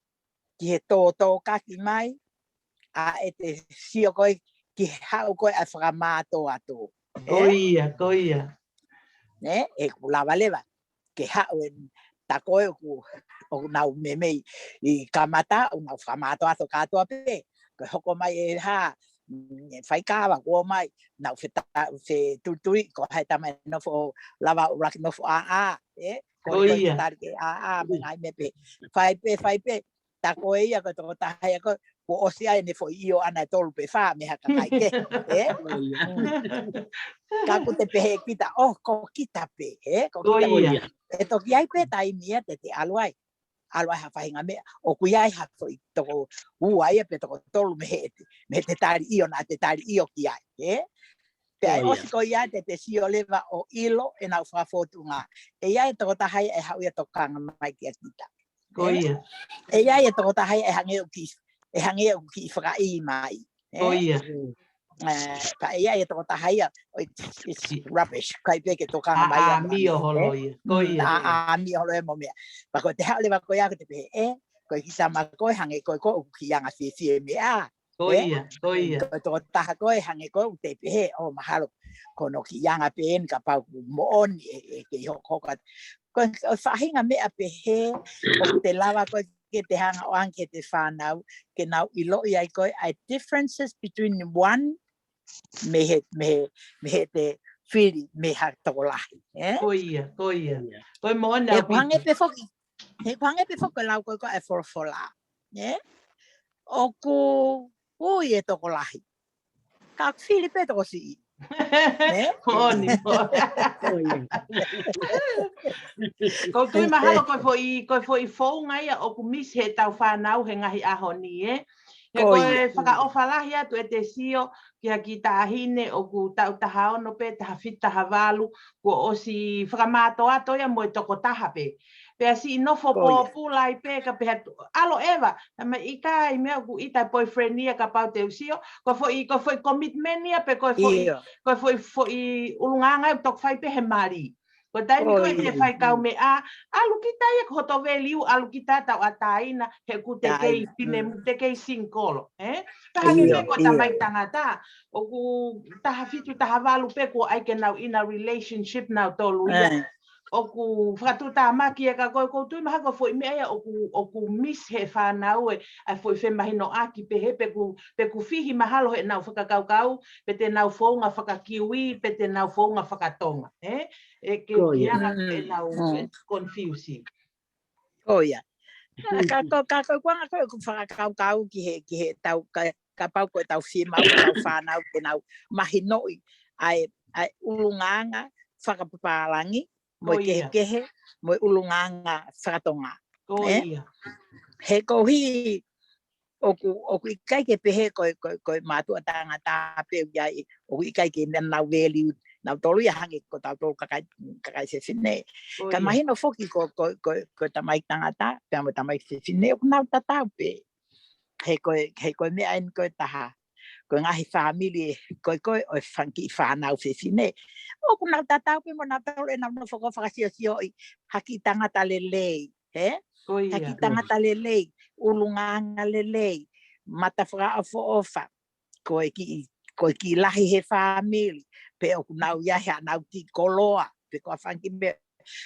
ki he tōtōkaki mai, ʻa ʻete sio ko ē ki he haʻu ko ē ʻa e fakamātoato. Ko ia, ko ia. Nē, ʻe ku lava leva ke haʻu ʻe ta ko ē ʻoku, ʻoku nau meimei ʻi kamata, ʻoku nau fakamātoato kātoa pē. Ko e hoko mai ʻe hā, mm, faikava, ko mai, nau feta-, fetutui, ko hai tamai nofo lava ʻuluaki nofo ʻā, ʻā, ē? Ko ia. Tali ke ʻā, ʻā, mo e ngaahi meʻa pē. Fai pē, fai pē, ta ko e ia ko e tokotaha ia ko, kuo ʻosi ai ʻene foʻi ʻio ʻana ʻe tolu pe fā mei ha kakai kehe, ē? Ka ʻoku te pehē kita, ʻo, ko kita pē, ē? Ko kita pē. ʻE toki ai pē taimi ia te te ʻalu ai. ʻAlu ai ha faʻahinga meʻa, ʻoku ʻi ai ha foʻi toko ua ia pe toko tolu mei he, mei he te tali ʻio naʻa te tali ʻio ki ai, ē? Pea ʻosi ko ia te te sio leva ʻo ʻilo ʻenau fakafōtunga. ʻE ʻi ai e tokotaha ia ʻe haʻu ia tokanga mai kia kita. Ko ia. ʻE ʻi ai e tokotaha ia ʻe hangē ʻoku kiʻi, ʻe hangē ʻoku kiʻi fakaʻī mai. Ko ia. Ka ʻe ʻi ai e tokotaha ia, ʻo it's, it's rubbish, kai pē ke tokanga mai ʻa ʻāmio holo ia. Ko ia. ʻĀmio holo ia mo meʻa. Pea ko te haʻu leva ko ia ko te pehē ē, ko e kiʻi tama ko ē hangē ko ē ko ē ʻoku kiʻi anga fiefie meʻa. Ko ia, ko ia. Ko e tokotaha ko ē hangē ko ē ʻoku te pehē, ʻo mahalo, ko hono kiʻi anga pē eni kapau ʻoku moʻoni ʻe, ʻe kei hokohoko atu. Ko e, ko e faʻahinga meʻa pehē, ʻoku te lava ko ē ke te hanga ʻo ʻoange ki heʻete fānau, ke nau ʻiloʻi ai ko ē, ʻa e differences between one, mei he, mei he, mei heʻete fili, mei ha tokolahi, ē? Ko ia, ko ia. Ko e moʻoni ʻaupito. He ʻoku hangē pē foki, he ʻoku hangē pē foki lau ko ē ko ē ʻa e folofola, ē? ʻOku ui e tokolahi. Ka ʻoku fili pē tokosiʻi. Ē? Moʻoni, moʻoni. Ko ia. ʻOku ou tui mahalo ko e foʻi, ko e foʻi founga ia ʻoku miss heʻetau fānau he ngaahi ʻaho ni, ē? He ko e fakaʻofa lahi atu ʻete sio ki ha kiʻi taʻahine ʻoku taʻu taha ono pē, taha fitu, taha valu, kuo ʻosi fakamātoato ia mo e tokotaha pē. Pea siʻi nofo pōpula ai pē ka pehē atu, ʻalo ʻeva, tama ʻikai meʻa ʻoku ʻita e boyfriend ia kapau te u sio, ko e foʻi, ko e foʻi commitment ia pe ko e foʻi, ko e foʻi, foʻi ʻulungaanga ia ʻoku toki fai pē he mali. Ko e taimi ko ē te fai kau meʻa, ʻalu kita ia ko hoto value, ʻalu kita tauʻatāina, he ʻoku te kei pine, te kei single, ē? Taha ni pē ko e tamai tangata, ʻoku taha fitu, taha valu pē kuo ʻai ke nau ʻi ha relationship nautolu ia. ʻOku fakatuʻutāmaki ia ka ko e ʻoku ou tui mahalo ko e foʻi meʻa ia ʻoku, ʻoku miss he fānau ē, ʻa e foʻi femahinoʻaki pehē pe ʻoku, pe ʻoku fihi mahalo heʻenau fakakaukau, pe te nau founga fakakiui, pe te nau founga fakatonga, ē? ʻE ke kiʻi anga pē ʻenau confuse. Ko ia. Ka ko, ka ko e kuonga ko ē ʻoku fakakaukau ki he, ki heʻetau, ka, kapau ko ʻetau fiemaʻu, ʻetau fānau, ke nau mahinoʻi ʻa e, ʻa e ʻulungaanga fakapapālangi, mo e kehekehe, mo e ʻulungaanga fakatonga. Ko ia. He koeʻuhi, ʻoku, ʻoku ʻikai ke pehē ko e, ko e, ko e mātuʻa tangata pē ia ʻi, ʻoku ʻikai ke nau value nautolu ia hangē ko tautolu kakai, kakai fefine. Ka mahino foki ko, ko, ko, ko e tamai tangata, pea mo e tamai fefine, ʻoku nau tatau pē. He ko e, he ko e meʻa eni ko e taha. Ko e ngaahi fāmili, ko e, ko e, ʻo e fanga kiʻi fānau fefine. ʻOku nau tatau pē mo nautolu ʻenau nofo ko e fakasiosiōʻi, ha kiʻi tangata lelei. Ē? Ko ia. Taki tangata lelei, ʻulungaanga lelei, mata fakaʻofoʻofa, ko e kiʻi, ko e kiʻi lahi he fāmili, pe ʻoku nau ia he ʻenau kiʻi koloa, pe ko ha fanga kiʻi meʻa.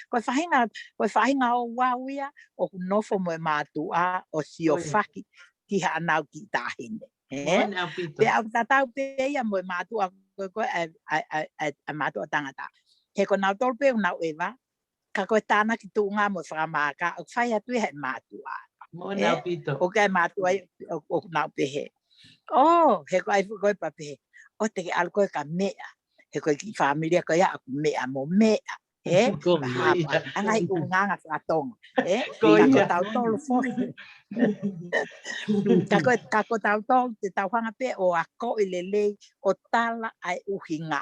Ko e faʻahinga, ko e faʻahinga ouau ia, ʻoku nofo mo e mātuʻa, ʻo siofaki, ki haʻanau kiʻi taʻahine. Ē? Moʻoni ʻaupito. Pea ʻoku tatau pē ia mo e mātuʻa, ko e, ko e, ʻa e, ʻa e, ʻa e, ʻa e mātuʻa tangata. He ko nautolu pē ʻoku nau ʻeva, ka ko e tānaki tuʻunga mo e fakamaaka, ʻoku fai atu ia he mātuʻa. Moʻoni ʻaupito. ʻOku ʻi ai e mātuʻa ia, ʻo, ʻoku nau pehē. ʻŌ, he ko ai fuʻu ko e pea pehē. ʻŌ, te ke ʻalu ko ē ka meʻa. He ko e kiʻi fāmili ko ia ʻoku meʻa mo meʻa. Ē? Ko ia. Anga ʻi ʻulungaanga fakatonga. Ē? Ka ko tautolu foki. Ka ko, ka ko tautolu te tau hanga pē ʻo akoʻi lelei ʻo tala ʻa e ʻuhinga.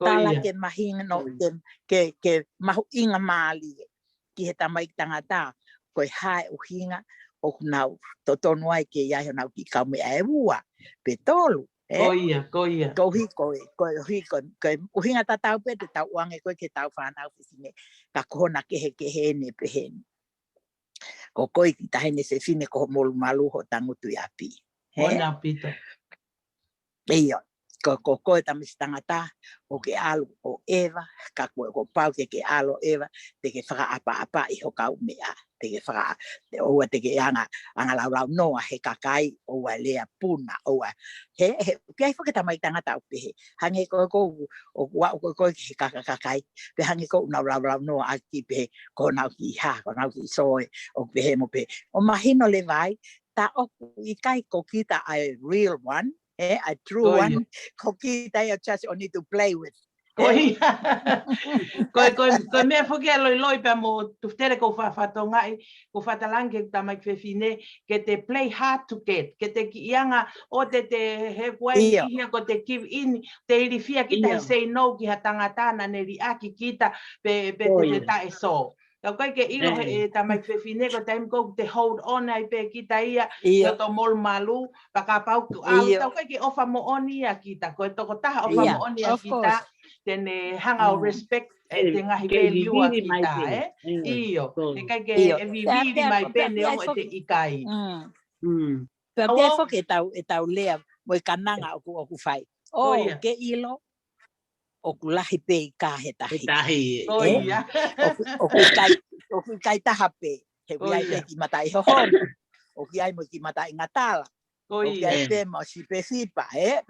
Tala ke mahino, ke, ke, ke mahuʻinga mālie ki he tamaiki tangata, ko e hā e ʻuhinga ʻoku nau totonu ai ke ʻi ai honau kiʻi kaumeʻa ʻe ua pe tolu, ē? Ko ia, ko ia. Koeʻuhi ko e, koeʻuhi ko e, ko e ʻuhinga tatau pē te tau ʻoange ko ē ki heʻetau fānau fefine, ka ko hona kehekehe eni pehē ni. Ko koe kiʻi taʻahine fefine ko hoʻo molumalu hoʻo tangutu ʻi ʻapi. Ē? Moʻoni ʻaupito. ʻIo, ko, ko, ko e tamaiki tangata, ʻoku ke ʻalu ʻo ʻeva, ka ko, kuo pau ke ke ʻalu ʻo ʻeva, te ke fakaʻapaʻapaʻi ho kaumeʻa, te ke faka, te ʻoua te ke anga, anga laulaunoa he kakai, ʻoua lea puna, ʻoua. He, he, ʻoku ʻi ai foki e tamaiki tangata ʻoku pehē, hangē ko, ko, ʻoku, ʻoku, ʻoku, ʻoku ki he kaka kakai, pe hangē ko ʻenau laulaunoa ʻaki pehē, ko honau kiʻi hā, ko honau kiʻi soe, ʻoku pehē mo pehē. ʻO mahino leva ai, tā ʻoku ʻikai ko kita ʻa e real one, ē, ʻa e true one, ko kita ia just only to play with. Ko ia. Ko e, ko e, ko e meʻa foki ʻa e loiloi pea mo Tufutele ko e fa-, fatongia, ko e fakalangi ki he tamaiki fefine, ke te play hard to get, ke te kiʻi anga ʻo te te he kuai ia ko te give in, te ilifia kita he say no ki ha tangata naʻa ne liʻaki kita pe, pe te te taʻe sō. Tau ʻikai ke ʻilo he, ē, tamaiki fefine ko e taimi ʻoku te hold on ai pē kita ia, ʻio, ʻi hoto molumalu, pea kapau ʻoku ʻalu, tau ʻikai ke ʻofa moʻoni ia kita, ko e tokotaha ʻofa moʻoni ia kita, te ne hanga ʻo respect ʻete ngaahi value ʻa kita, ē? ʻIo, ʻikai ke ʻe vivili mai pē neongo ʻete ʻikai. Pea pehē foki ʻetau, ʻetau lea mo e kananga ʻoku, ʻoku fai. ʻOku ke ʻilo, ʻoku lahi pē ika he tahi. He tahi, ē. ʻOku, ʻoku ʻikai, ʻoku ʻikai taha pē. He ʻoku ʻi ai pē kiʻi mataʻi hohonu. ʻOku ʻi ai mo e kiʻi mataʻi ngatala. ʻOku ʻi ai pē mo e sipefipa, ē?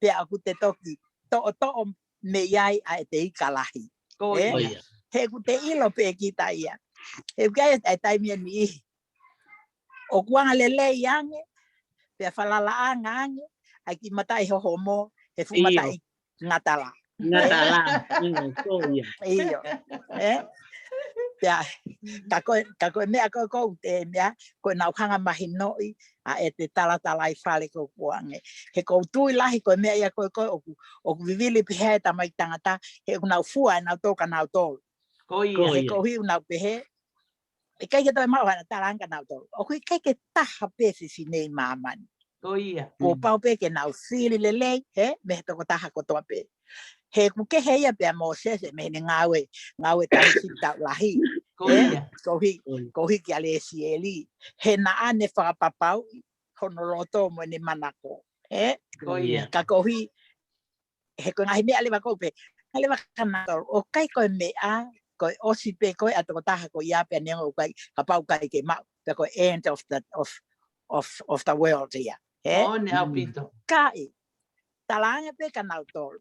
Pea ʻoku te toki toʻotoʻo mei ai ʻa ʻete ika lahi. Ē? He ʻoku te ʻilo pē kita ia. He ʻoku ʻi ai e taimi ʻe niʻihi ʻoku anga lelei ange, pea falalaʻanga ange, ʻa e kiʻi mataʻi hohomo, he fuʻu mataʻi ngatala. Ngatala, ʻio, ko ia. ʻIo, ē? Pea, ka ko e, ka ko e meʻa ko ē ʻoku te meʻa, ko ʻenau hanga mahinoʻi, ʻa ʻete talatalaifale ko ē ʻoku ange. He ʻoku ou tui lahi ko e meʻa ia ko ē ko ē ʻoku, ʻoku vivili pehē e tamaiki tangata, he ʻoku nau fua ʻe nautolu kia nautolu. Ko ia. He koeʻuhi ʻoku nau pehē, ʻikai ke toe maʻu haʻana talaange kia nautolu. ʻOku ʻikai ke taha pē fefine ʻi māmani. Ko ia. Kuo pau pē ke nau fili lelei, ē, mei he tokotaha kotoa pē. He ʻoku kehe ia pea mo Mōsese, mei heʻene ngāue, ngāue tauhi sipi taulahi. Ko ia. Koeʻuhi, koeʻuhi kia Lesieli. He naʻa ne fakapapauʻi hono loto mo ʻene manako. Ē? Ko ia. Ka koeʻuhi, he ko e ngaahi meʻa leva ʻoku pehē, ngaahi leva kia nautolu, ʻoku ʻikai ko e meʻa, ko e ʻosi pē ko ē ʻa e tokotaha ko ia pea neongo ʻoku ʻikai, kapau ʻoku ʻikai ke maʻu, pea ko e end of the, of, of, of the world ia. Ē? Moʻoni ʻaupito. Kae, talaange pē kia nautolu.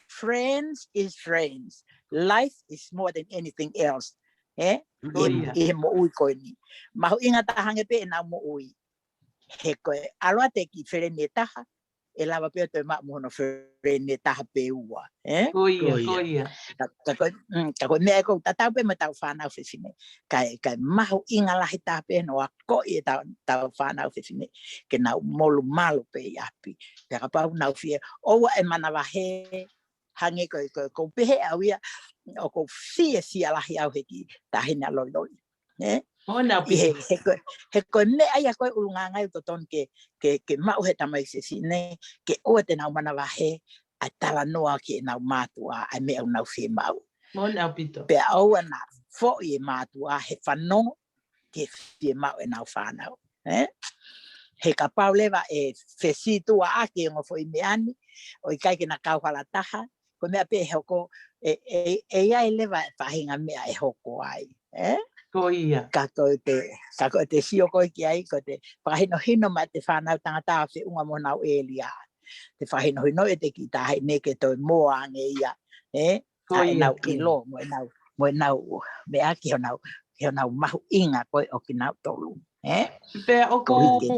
Friends is friends. Life is more than anything else. Ē? Ko ia. ʻI he moʻui ko eni. Mahuʻinga taha ange pē ʻenau moʻui. He ko e ʻalu atu e kiʻi feleni ʻe taha, ʻe lava pē ʻo toe maʻu mo hono feleni ʻe taha pe ua, ē? Ko ia, ko ia. Ka, ka ko e, mm, ka ko e meʻa ʻoku tatau pē mo ʻetau fānau fefine. Kae, kae mahuʻinga lahi taha pē hono akoʻi ʻetau, ʻetau fānau fefine, ke nau molumalu pē ʻi ʻapi. Pea kapau ʻoku nau fie, ʻoua ʻe manavahē, hangē ko e, ko e, ʻoku ou pehē ʻe au ia, ʻoku ou fiefia lahi au he kiʻi taʻahine loiloi. Ē? Moʻoni ʻaupito. He, he ko, he ko e meʻa ia ko e ʻulungaanga ʻoku totonu ke, ke, ke maʻu he tamaiki fefine, ke ʻoua te nau manavahē, ʻa e talanoa ki heʻenau mātuʻa, ʻa e meʻa ʻoku nau fiemaʻu. Moʻoni ʻaupito. Pea ʻoua naʻa foʻi e mātuʻa he fanongo, ke fiemaʻu ʻenau fānau. Ē? He kapau leva ʻe fesītuʻaʻaki e ongo foʻi meʻa ni, ʻo ʻikai ke na kauhala taha, ko e meʻa pē ʻe hoko, ʻe, ʻe, ʻe ʻi ai leva e faʻahinga meʻa ʻe hoko ai, ē? Ko ia. Ka ko ʻete, ka ko ʻete sio ko ē ki ai, ko ʻete fakahinohino mai ʻete fānau tangata ʻo feʻunga mo honau ʻēlia. Te fakahinohino ʻete kiʻi taʻahine ke toe moa ange ia, ē? Ko ia, ʻenau ʻilo, mo ʻenau, mo ʻenau meʻa ki honau, ki honau mahuʻinga ko ē ʻo kinautolu. Pea ʻoku,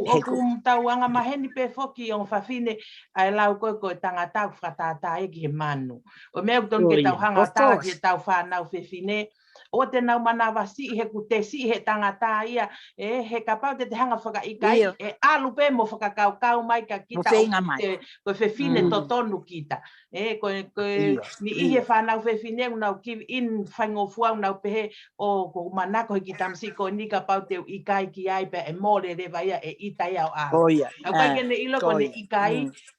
ʻoku tau anga maheni pē foki ongo fafine ʻa e lau ko ē ko e tangata ʻoku fakatātā ia ki he manu. ʻO meʻa ʻoku tonu ke tau hanga ʻo tala ki he tau fānau fefine, ʻoua te nau manavasiʻi he kuo te siʻi he tangata ia, ē, he kapau te te hanga fakaʻikaiʻi, ʻe ʻalu pē mo fakakaukau mai kia kita ʻoku te, ko e fefine totonu kita. Ē, ko e, ko e niʻihi e fānau fefine ʻoku nau give in faingofua ʻoku nau pehē ʻoku ou manako he kiʻi tamasiʻi ko eni kapau te u ʻikai ki ai pea ʻe mole leva ia ʻe ʻita ia ʻo ʻalu. ʻOku ʻikai ke ne ʻilo ko ʻene ʻikai,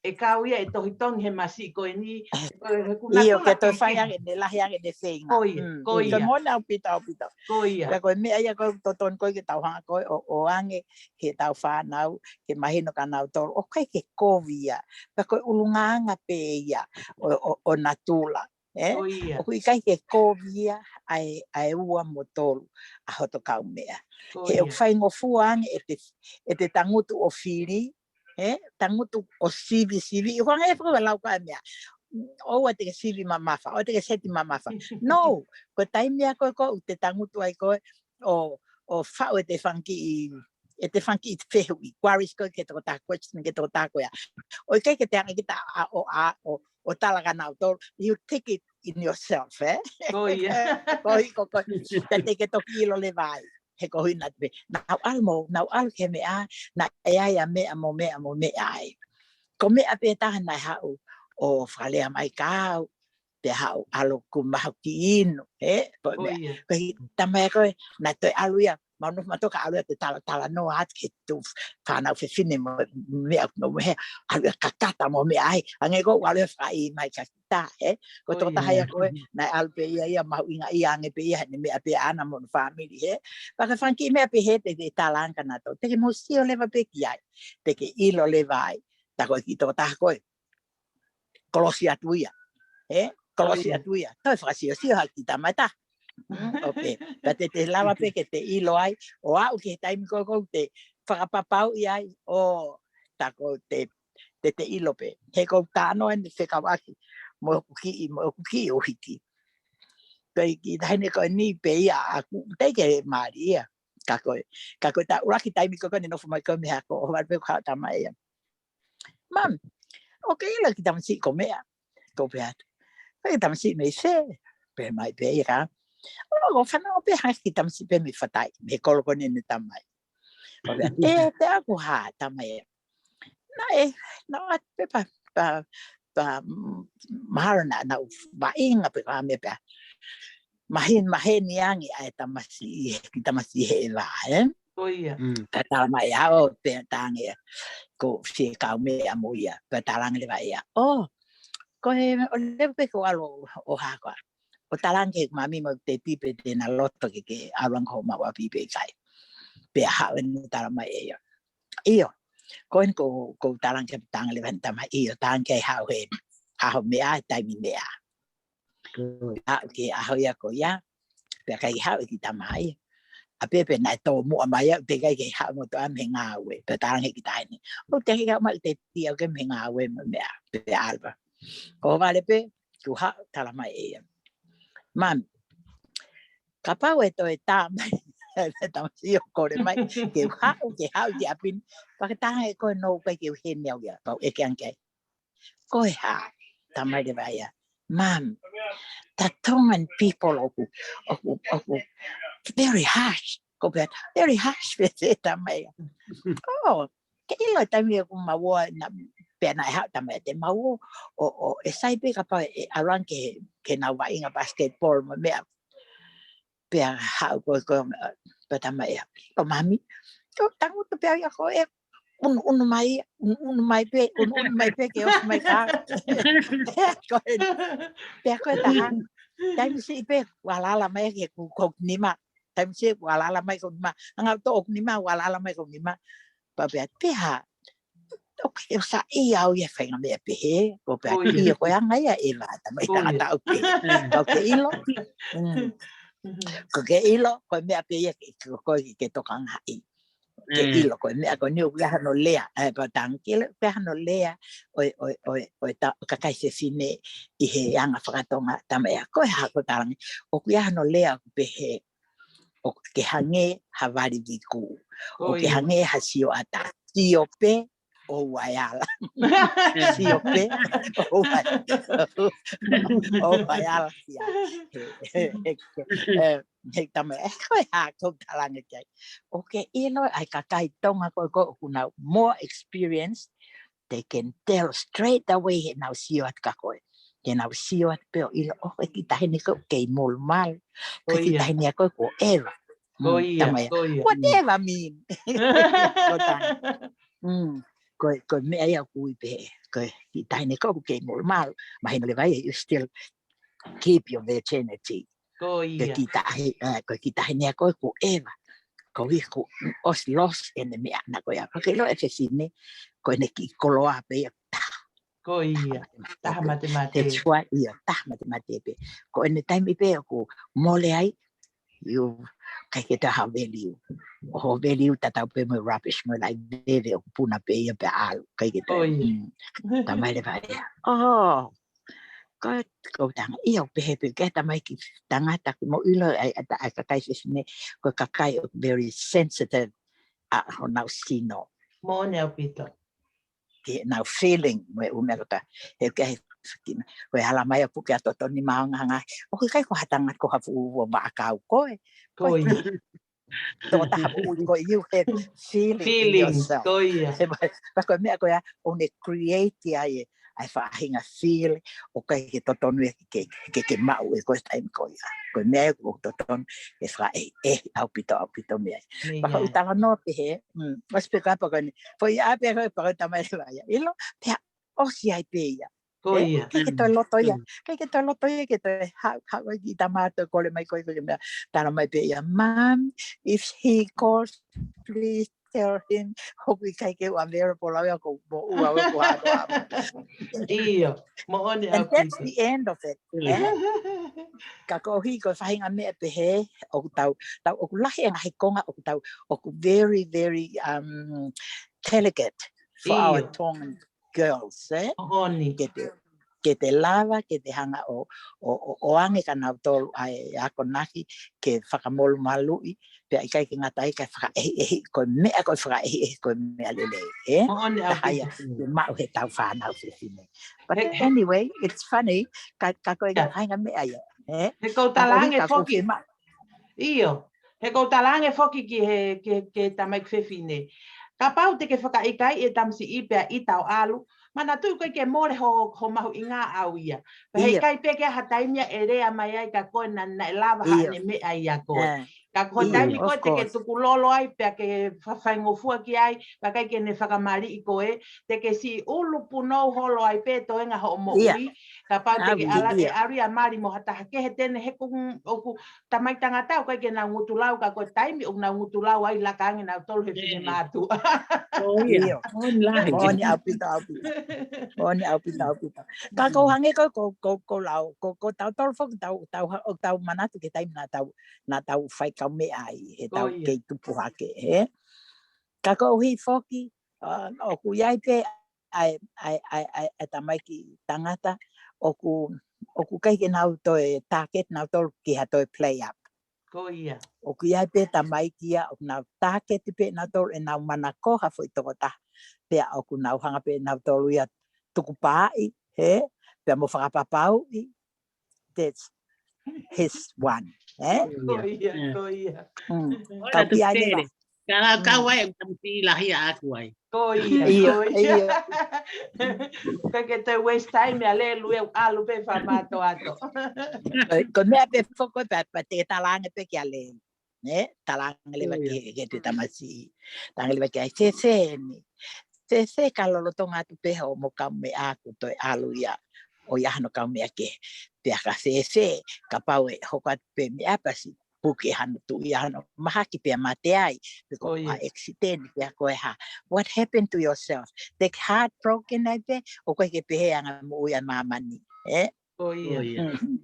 ʻe kau ia ʻe tohitongi he masiʻi ko eni, ko e, he ʻoku nau ke toe fai ange ʻene lahi ange ʻene feinga. Ko ia, ko ia. Mona ʻaupito, ʻaupito. Ko ia. Pea ko e meʻa ia ko e totonu ko ē ke tau hanga ko ē ʻo, ʻo ʻoange ki he tau fānau, ke mahino kia nautolu, ʻoku ʻikai ke kovi ia. Pea ko e ʻulungaanga pē ia ʻo, ʻo, ʻo natula. Ē? ʻOku ʻikai ke kovi ia ʻa e, ʻa e ua mo tolu ʻa hoto kaumeʻa. He ʻoku faingofua ange ʻete, ʻete tangutu ʻo fili, ē? Tangutu ʻo sivi, sivi. ʻOku ʻikai ke fakalau ka meʻa. ʻOua te ke sivi mamafa, ʻoua te ke seti mamafa. No, ko e taimi ia ko ē ʻoku te tangutu ai ko ē, ʻo, ʻo faʻu ʻete fanga kiʻi, ʻete fanga kiʻi fehuʻi, queries ko ē ki he tokotaha, question ki he tokotaha ko ia. ʻOku ʻikai ke te hanga kita ʻo, ʻo, ʻo, ʻo tala kia nautolu, you take it in yourself, ē? Ko ia. Ko ia, ko ia. Pea te ke toki ʻilo leva ai. He ko hoʻo ʻuhinga pē, nau ʻalu mo, nau ʻalu ki he meʻa, naʻe ʻi ai ʻa meʻa mo meʻa mo meʻa ai. Ko e meʻa pē taha naʻe haʻu ʻo fakalea mai kia au, pea haʻu ʻalu ʻo maʻu kiʻi inu, ē? Ko e meʻa. Ko e tama ia ko ē, naʻe toe ʻalu ia, mau nofo mautolu kae ʻalu ia ʻo talanoa atu ki he ʻū fānau fefine mo e meʻa, mo e meʻa, ʻalu ia ʻo kakata mo e meʻa ai, hangē ko ʻene ʻalu ia ʻo fakaʻī mai kia kita, ē? Ko e tokotaha ia ko ē, naʻe ʻalu pē ia ia mahuʻinga ia ange pē ia heʻene meʻa pē ʻaʻana mo hono fāmili, ē? Pea ko e fanga kiʻi meʻa pehē te, te tala ange kia nautolu, te ke mou sio leva pē ki ai, te ke ʻilo leva ai, tā ko e kiʻi tokotaha ko ē, kolosi atu ia. Ē? Kolosi atu ia. Toe fakasiosio hake ki tamata. Mm, ʻoku pē. Pea te te lava pē ke te ʻilo ai. ʻO aʻu ki he taimi ko ē ʻoku te fakapapauʻi ai. ʻO tā ko te, te te ʻilo pē. He ʻoku ou talanoa ʻeni fekauʻaki mo hoku kiʻi, mo hoku kiʻi ʻuhiki. Ko e kiʻi taʻahine ko eni pē ia ʻaʻaku. Teʻeki ke mali ia. Ka ko e, ka ko e tā ʻuluaki taimi ko ē ʻoku ne nofo mai ko ē mei he ako. ʻO vale pē ko ha tama ia. Mami, ʻoku ke ʻilo e kiʻi tamasiʻi ko meʻa? Ko u pehē atu, ko e kiʻi tamasiʻi mei fē? Pehē mai pē ia kia au, ʻoku ou fanongo pē hangē ha kiʻi tamasiʻi pē mei Fatai, mei he kolo ko eni ʻene tamai. Ko u pehē atu, ē, pehē ʻe au ko e hā, tamai ē? Naʻe, naʻe ʻoatu pē pea, pea, pea, mm, mahalo naʻa, naʻa ku vaʻinga pē ka meʻa pea maheni, maheni ange ʻa e tamasiʻi, kiʻi tamasiʻi he ʻeva, ē? Ko ia. Mm. Pea tala mai ʻe au, pea tala ange ia, ko e fie kaumeʻa mo ia, pea tala ange leva ia, ʻō, ko e, ʻoku leva pē ke u ʻalu ʻo hā koā. ʻO tala ange ki he mami mo e tepi pe te na loto ke, ke ʻalu ange ki homau ʻapi pe ʻikai. Pea haʻu ʻene tala mai ʻe ia, ʻio, ko eni ko, ko u tala ange, pea tala ange leva ʻene tala mai, ʻio, tala ange ke haʻu he ʻaho meʻa, taimi meʻa. Haʻu ki he ʻaho ia ko ia, pea ʻikai haʻu e kiʻi tama ia. ʻA pē pē naʻe tōmuʻa mai ia, pea ʻikai ke haʻu mo toʻa mei he ngāue, pea tala ange ki he taʻahine, ʻoku teʻeki ke haʻu mai e tepi ʻoku ke mei he ngāue mo e meʻa, pea ʻalu pē. ʻO vale pē, kuo haʻu, tala mai ʻe ia, mami, kapau ʻe toe tā mai e tamasiʻi ʻo kole mai ke u haʻu, ke haʻu ki ʻapi ni, pea ke tala ange ko e no, ʻikai ke u heni au ia, pea u ʻeke ange ki ai. Ko e hā? Tala mai leva ia, mami, the Tongan people ʻoku, ʻoku, ʻoku very harsh. Ko u pehē atu, very harsh pē te tala mai ia. ʻŌ, ke ʻilo e taimi ʻoku mau ō ai, pea naʻe haʻu e tama ia te mau ō, ʻo, ʻo, ʻe sai pē kapau ʻe ʻalu ange ki he, ki heʻenau vaʻinga basketball mo e meʻa. Pea haʻu ko ē, ko ē, pea tala mai ia, ʻo mami, ʻo tangutu pē au ia ko ē, ʻunuʻunu mai ia, ʻunuʻunu mai pē, ʻunuʻunu mai pē ke ʻosi mai ka. Ko ē, pea ko e taha, taimi siʻi pē, ʻoku alala mai ki he ku, ko hoku nima. Taimi siʻi ʻoku alala mai ko hoku nima. Hanga ʻo toʻo hoku nima, ʻoku alala mai ko hoku nima. Pea u pehē atu, pehē, ʻoku ou saiʻia au ia he faʻahinga meʻa pehē. Ko u pehē atu, ʻio, ko e anga ia e ʻeva, tala mai tangata ʻoku ke, ʻoku ke ʻilo. Mm. ʻOku ke ʻilo, ko e meʻa pē ia ke, ko, ko e ke tokangaʻi. Ke ʻilo, ko e meʻa ko eni ʻoku ʻi ai hano lea, ē, pea u tala ange ke ʻilo, ʻoku ʻi ai hano lea ʻo e, ʻo e, ʻo e, ʻo e ta-, kakai fefine ʻi he anga fakatonga, tala mai ia, ko e hā ko e tala ange, ʻoku ʻi ai hano lea ʻoku pehē, ʻoku ke hangē ha vali vikū. ʻOku ke hangē ha sioʻata. Sio pē, ʻoua ʻe ala. Sio pē, ʻoua, ʻoua ʻe ala kia. He, he, he, he, he, tama, ʻe, ko e hā ʻoku ou talaange ki ai. ʻOku ke ʻilo ʻa e kakai Tonga ko ē ko ē ʻoku nau more experience, they can tell straight away heʻenau sio atu kia koe. Heʻenau sio atu pē ʻo ʻilo, ʻo, ko e kiʻi taʻahine ko ē ʻoku kei molumalu. Ko e kiʻi taʻahine ko ē ʻoku ʻeva. Ko ia, tama ia. Whatever mean. Ko tana. Mm, ko, ko e meʻa ia ʻoku ui pē, ko e kiʻi taʻahine ko ē ʻoku kei molumalu. Mahino leva ia, you still keep your virginity. Ko e kiʻi taʻahi-, eh, ko e kiʻi taʻahine ko ē ʻoku ʻeva. Ko e ʻoku ʻosi lost ʻene meʻa na ko ia. Ko e ke ʻilo e fefine, ko ʻene kiʻi koloa pē ia. Ko ia, taha matemate. That's why, ia, taha matemate pē. Ko ʻene taimi pē ʻoku mole ai, you, ʻikai ke toe ha value. ʻO ho value tatau pē mo e rubbish mo e laʻi veve ʻoku puna pē ia pea ʻalu. ʻIkai ke toe. Ko ia. Mm. Tama leva ia. Oh, ko, ko tanga ia ʻo pehē pē ke tama e kiʻi tangata ke mo ʻilo ai ʻa e kakai fefine, ko e kakai ʻoku very sensitive ʻa honau sino. Moʻoni ʻaupito. Ke nau feeling, mo e ʻū meʻa ko ē. He ke he fekina. Ko e hala mai ʻa puke ʻa totoni maonga hanga. ʻOku ʻikai ko ha tangata ko ha fuʻu ua vaʻakau ko ē. Ko ia. Tō taha fuʻu ko e you have feeling in yourself. Ko ia. He mai, pea ko e meʻa ko ia, ʻo ne create ai e, ʻa e faʻahinga feel, ʻoku ʻikai ke totonu ia ke, ke, ke maʻu ʻe koe taimi ko ia. Ko e meʻa ia ʻoku totonu, ʻe fakaʻehiʻehi ʻaupito, ʻaupito meʻa. Pea ko u talanoa pē he, mm, ʻosi pē ka pea ko eni, foʻi ʻā pē ko e pea ko e tama leva ia. ʻIlo, pea ʻosi ai pē ia. Ko ia. ʻIkai ke toe loto ia. ʻIkai ke toe loto ia, ke toe ha, ha, ko e kiʻi tama toe kole mai ko e, ko e meʻa. Tala mai pē ia, "Mom, if he calls, please tell him, ʻoku ʻikai ke u available au ia ko mo ua ua ua." ʻIo, moʻoni ʻaupito. And that's the end of it. Ka koeʻuhi ko e faʻahinga meʻa pehē, ʻoku tau, tau, ʻoku lahi e ngaahi konga, ʻoku tau, ʻoku very, very, um, delicate for our Tongan girls, eh? Ke te, ke te lava, ke te hanga ʻo, ʻo, ʻo, ʻo ange kia nautolu ʻa e akonaki ke fakamolumaluʻi, pea ʻikai ke ngata ai kae fakaʻehiʻehi, ko e meʻa ko e fakaʻehiʻehi, ko e meʻa lelei, eh? Taha ia, ke maʻu he tau fānau fefine. But anyway, it's funny, ka, ka ko e faʻahinga meʻa ia, eh? He kou talaange foki. ʻIo, he kou talaange foki ki he, ke, ke tamaiki fefine. Kapau te ke fakaʻikaiʻi e tamasiʻi pea ʻita ʻo ʻalu, manatuʻi ʻoku ʻikai ke mole ho, ho mahuʻinga ʻaʻau ia. Pea he ʻikai pē ke ʻi ai ha taimi ia ʻe lea mai ai kia koe naʻa, naʻe lava haʻane meʻa ia kia koe. Ka ko e taimi ko ē te ke tukulolo ai, pea ke fa-, faingofua ki ai, pea ʻikai ke ne fakamaliʻi koe, te ke siʻi ʻulu punou holo ai pē toenga hoʻo moʻui, kapau te ke ʻalu ia ʻo mali mo ha taha kehe, te ne, he ʻoku, ʻoku tamaiki tangata ʻoku ʻikai ke nau ngutulau, ka ko e taimi ʻoku nau ngutulau ai laka ange nautolu he fine mātuʻa. ʻIo. Moʻoni ʻaupito, ʻaupito. Moʻoni ʻaupito, ʻaupito. Ka kou hangē ko, ko, ko, ko lau, ko, ko tautolu foki tau, tau, ʻoku tau manatu ki he taimi naʻa tau, naʻa tau fai kaumeʻa ai, he tau kei tupu hake, he? Ka koeʻuhi foki, uh, ʻoku ʻi ai pē ʻa e, ʻa e, ʻa e, ʻa e, ʻa e tamaiki tangata, ʻoku, ʻoku ʻikai ke nau toe target nautolu ki ha toe play up. Ko ia. ʻOku ʻi ai pē tamaiki ia, ʻoku nau target pē nautolu ʻenau manako ha foʻi tokotaha. Pea ʻoku nau hanga pē nautolu ia tukupaaʻi, he? Pea mo fakapapauʻi, that's his one, eh? Ko ia, ko ia. Mm. Kau ki ai leva. Ka, kau ai, ʻoku tamasiʻi lahi ʻaʻaku ai. Ko ia, ko ia. ʻIo. ʻIkai ke toe waste time, aleluia, ʻalu pē fakamātoato. Ko, ko e meʻa pē foki pea, pea te talaange pē kia Lelu. Ne, talaange leva ki he, ki he tamasiʻi. Talaange leva ki ai, Fefe ni. Fefe ka lolotonga atu pē hoʻomo kaumeʻa ʻoku toe ʻalu ia ʻo ʻi ai hano kaumeʻa kehe. Pea ka Fefe, kapau ʻe hoko atu pē meʻa pasi, puke hano tuʻi ʻi hano mahaki pea mate ai. Pe ko ha accident, pea ko e hā. What happened to yourself? Te ke heartbroken ai pē, ʻoku ʻikai ke pehē ʻa e anga e moʻui ʻa māmani. Eh? Ko ia. Mm.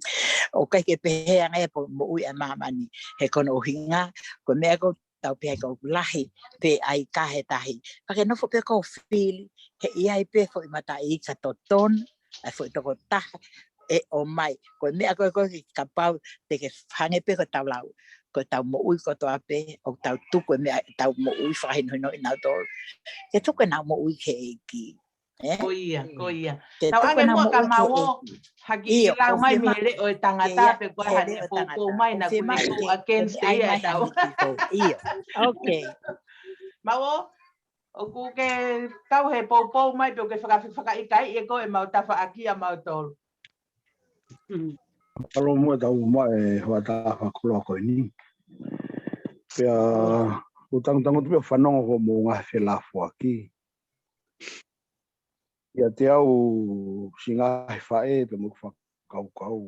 ʻOku ʻikai ke pehē ange ia pe moʻui ʻa māmani. He ko hono ʻuhinga, ko e meʻa ʻoku tau pehē ʻoku lahi pē ʻa e ika he tahi. Ka ke nofo pē ʻo fili, he ʻi ai pē foʻi mataʻi ika totonu, ʻa e foʻi tokotaha ʻe ʻomai. Ko e meʻa ko ē ko ē kapau te ke hangē pē ko e tau lau. ko ʻetau moʻui kotoa pē, ʻoku tau tuku e meʻa ʻetau moʻui fakahinohinoʻi nautolu. Ke tuku ʻenau moʻui ki he ʻEiki. Ē? Ko ia, ko ia. Tau ange muʻa ka mau ō, haki ʻi lau mai mei he leʻo e tangata pe ko e hane poupou mai na kune ku against e ia e tau. Io, okay. Mau ō, ʻoku ke tau he poupou mai pe ʻoku ke fakaʻikaiʻi ʻe koe ʻemau tafaʻaki ʻa mautolu. Kalo muʻa tau mai e hoa tafa koloa ko eni. Pea, ʻoku tangutangu tu pea fanongo ko mo ngaahi felafoaki. ʻIate au siʻi ngaahi faʻē pe mo ʻeku fakakaukau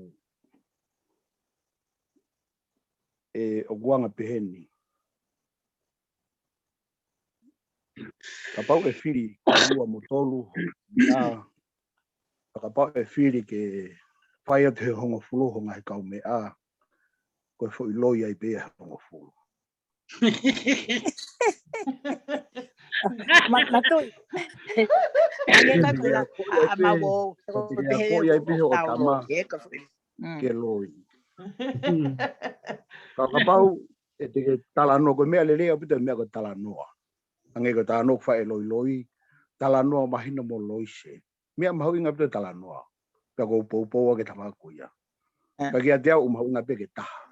ʻe ʻoku anga peheni. Kapau ʻe fili ua mo tolu, ʻa, kapau ʻe fili ke fai atu he hongofulu ho ngaahi kaumeʻa, ko e foʻi loi ai pē he hongofulu. Matui. Ange ka kula a mau o pehē o tama ke loi. Ka kapau ʻe te ke talanoa ko e meʻa lelei ʻaupito e meʻa ko e talanoa. Ange ko e talanoa ko e faʻē loiloi, talanoa mahino mo loi se. Meʻa mahuʻinga pē talanoa. Pea ko poupou ake tamaku ia. Ka kiate au ʻoku mahuʻinga pē ke taha.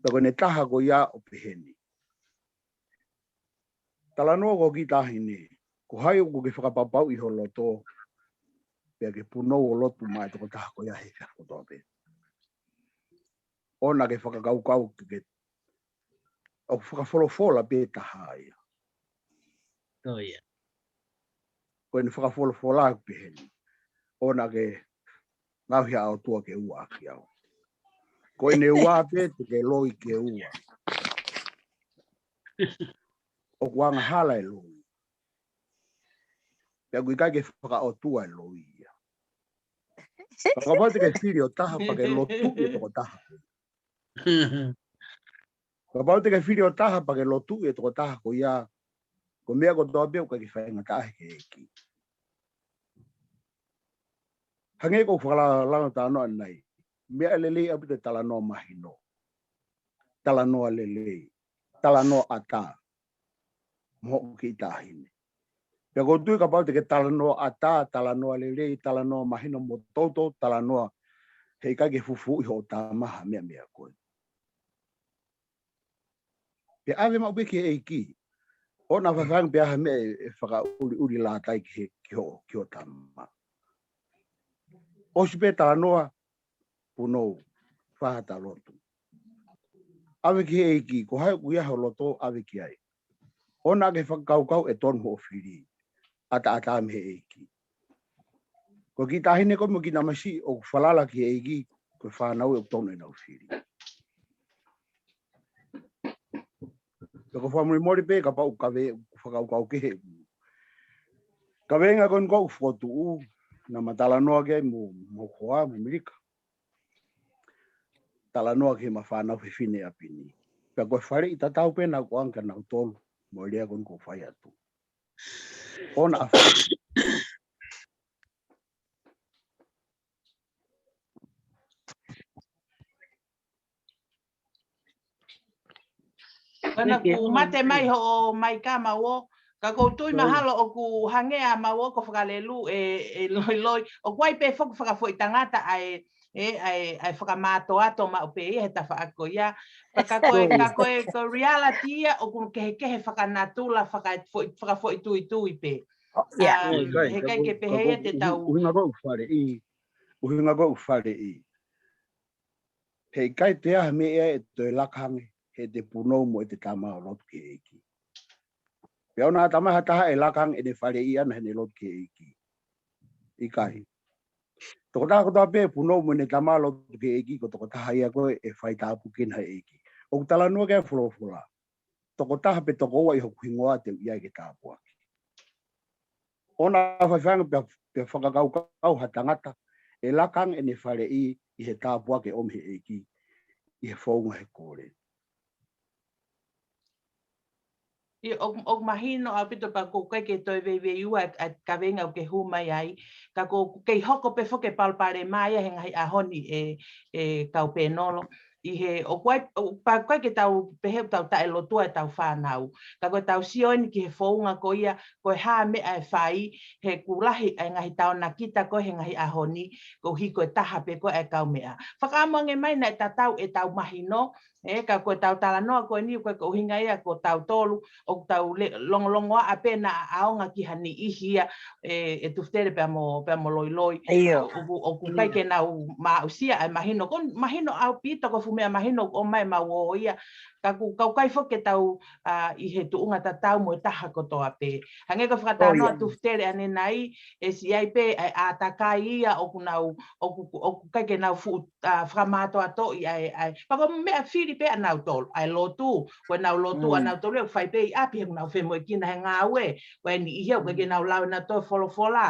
Pea ko ʻene taha ko ia ʻo peheni. Talanoa ko ki tahi ni, ko hai ʻoku ke fakapapau ʻi ho loto, pea ke punou ʻo lotu mai tokotaha ko ia he fia kotoa pē. ʻOna ke fakakaukau ke ʻoku fakafolofola pē taha ia. Ko ia. Ko ʻene fakafolofola ʻoku peheni. ʻOna ke ngauhi ʻa ʻOtua ke ua ʻaki au. Ko ʻene ua pē te ke loi ke ua. ʻOku angahala e loi. Pea ʻoku ʻikai ke fakaʻotua e loi ia. Kapau te ke fili ʻo taha pea ke lotu e tokotaha. Kapau te ke fili ʻo taha pea ke lotu e tokotaha ko ia, ko e meʻa kotoa pē ʻoku ʻikai ke faingataʻa he ʻEiki. Hangē ko e fakalanga talanoa ʻanenai, meʻa lelei ʻaupito e talanoa mahino. Talanoa lelei, talanoa ʻatā. Mo hoʻo kiʻi taʻahine. Pea ʻoku ou tui kapau te ke talanoa ʻatā, talanoa lelei, talanoa mahino mo toutou talanoa, heʻikai ke fufuuʻi hoʻo tama ha meʻa meia koe. Pea ʻave maʻu pē ki he ʻEiki. ʻOna faifai ange pē ha meʻa ʻe fakaʻuliʻuli lātai ki he, ki hoʻo, ki hoʻo tama. ʻOsi pē talanoa, punou, fai ha lotu. ʻAve ki he ʻEiki, ko hai ʻoku ʻi ai ho loto, ʻave ki ai. ʻOna ke fakakaukau ʻe tonu hoʻo fili, ʻataʻatā mei he ʻEiki. Ko e kiʻi taʻahine ko ē mo e kiʻi tamasiʻi ʻoku falala ki he ʻEiki, ko e fānau ʻoku tonu ʻenau fili. Pea ko e fakamolemole pē kapau ʻoku kave, ʻoku fakakaukau kehe. Kaveinga ko eni ʻoku ou fokotuʻu, naʻa ma talanoa ki ai mo, mo hoa, mo Milika. Talanoa ki heʻema fānau fefine ʻapi ni. Pea ko e faleʻi tatau pē naʻa ku anga kia nautolu, mo e lea ko eni ʻoku ou fai atu. ʻOna ʻa Kana ku mate mai hoʻo maika mau ō, ka ʻoku ou tui mahalo ʻoku hangē ʻa mau ō ko e fakalelu ʻe, ʻe loiloi, ʻoku ʻi ai pē foki fakafoʻi tangata ʻa e, ʻe, ʻa e, ʻa e fakamātoato maʻu pē ia he tafaʻaki ko ia. Ka, ka ko e, ka ko e, ko e reality ia ʻoku kehekehe fakanatula, faka-, foʻi, fakafoʻituitui pē. ʻIo. Um, heʻikai ke pehē ia te tau. ʻUhinga ko ē ʻoku faleʻi, ʻuhinga ko ē ʻoku faleʻi. Heʻikai te ʻi ai ha meʻa ʻe toe laka ange, heʻete punou mo ʻete tama ʻo lotu ki he ʻEiki. Pea ʻoua naʻa ʻatamai ha taha ʻe laka ange ʻene faleʻi ʻana heʻene lotu ki he ʻEiki. ʻIkai. Tokotaha kotoa pē punou mo ʻene tama lotu ki he ʻEiki, ko e tokotaha ia ko ē ʻe faitāpuekina he ʻEiki. ʻOku talanoa ki ai e folofola. Tokotaha pe tokoua ʻi hoku hingoa te u ʻi ai ke tāpuaki. ʻOna faifai ange pea, pea fakakaukau ha tangata, ʻe laka ange ʻene faleʻi ʻi he tāpuaki ʻoku ʻomi he ʻEiki, ʻi he founga he kole. ʻIo, ʻoku, ʻoku mahino ʻaupito pea ʻoku ʻikai ke toe veiveiua ʻa e, ʻa e kaveinga ʻoku ke hū mai ai, ka ʻoku kei hoko pē foki e palopalema ia he ngaahi ʻaho ni ʻe, ʻe kau pēnolo. ʻI he, ʻoku ʻikai, ʻoku ʻikai ke tau pehē ʻoku tau taʻelotua ʻetau fānau. Ka ko ʻetau sio eni ki he founga ko ia, ko e hā meʻa ʻe fai, he ʻoku lahi e ngaahi taonakita ko ē he ngaahi ʻaho ni, koeʻuhi ko e taha pē ko ē e kaumeʻa. Fakaʻamu ange mai naʻe tatau ʻetau mahino, ē, ka ko ʻetau talanoa ko eni, ko e ʻuhinga ia ko tautolu, ʻoku tau le-, longolongoaʻa pē naʻa ʻaonga ki ha niʻihi ia, ē, ʻe Tufutele pea mo, pea mo Loiloi. ʻIo. ʻOku, ʻoku ʻikai ke nau maʻusia ʻa e mahino. Ko e mahino ʻaupito ko e fuʻu meʻa mahino ʻoku ʻomai mau ō ia. Ka ʻoku, ka ʻoku ʻikai foki ke tau, ʻa, ʻi he tuʻunga tatau mo e taha kotoa pē. Hangē ko e fakatalanoa ʻa Tufutele ʻanenai, ʻe siʻi ai pē ʻa e ʻātakai ia ʻoku nau, ʻoku, ʻoku ʻikai ke nau fuʻu, ʻa, fakamātoatoʻi ʻa e, ʻa e. Pea ko e meʻa fili pē ʻanautolu, ʻa e lotu, ko ʻenau lotu ʻanautolu ʻoku fai pē ʻi ʻapi he ʻoku nau femoʻuekina he ngāue, ko e niʻihi ia ʻoku ʻikai ke nau lau ʻenautolu e folofola.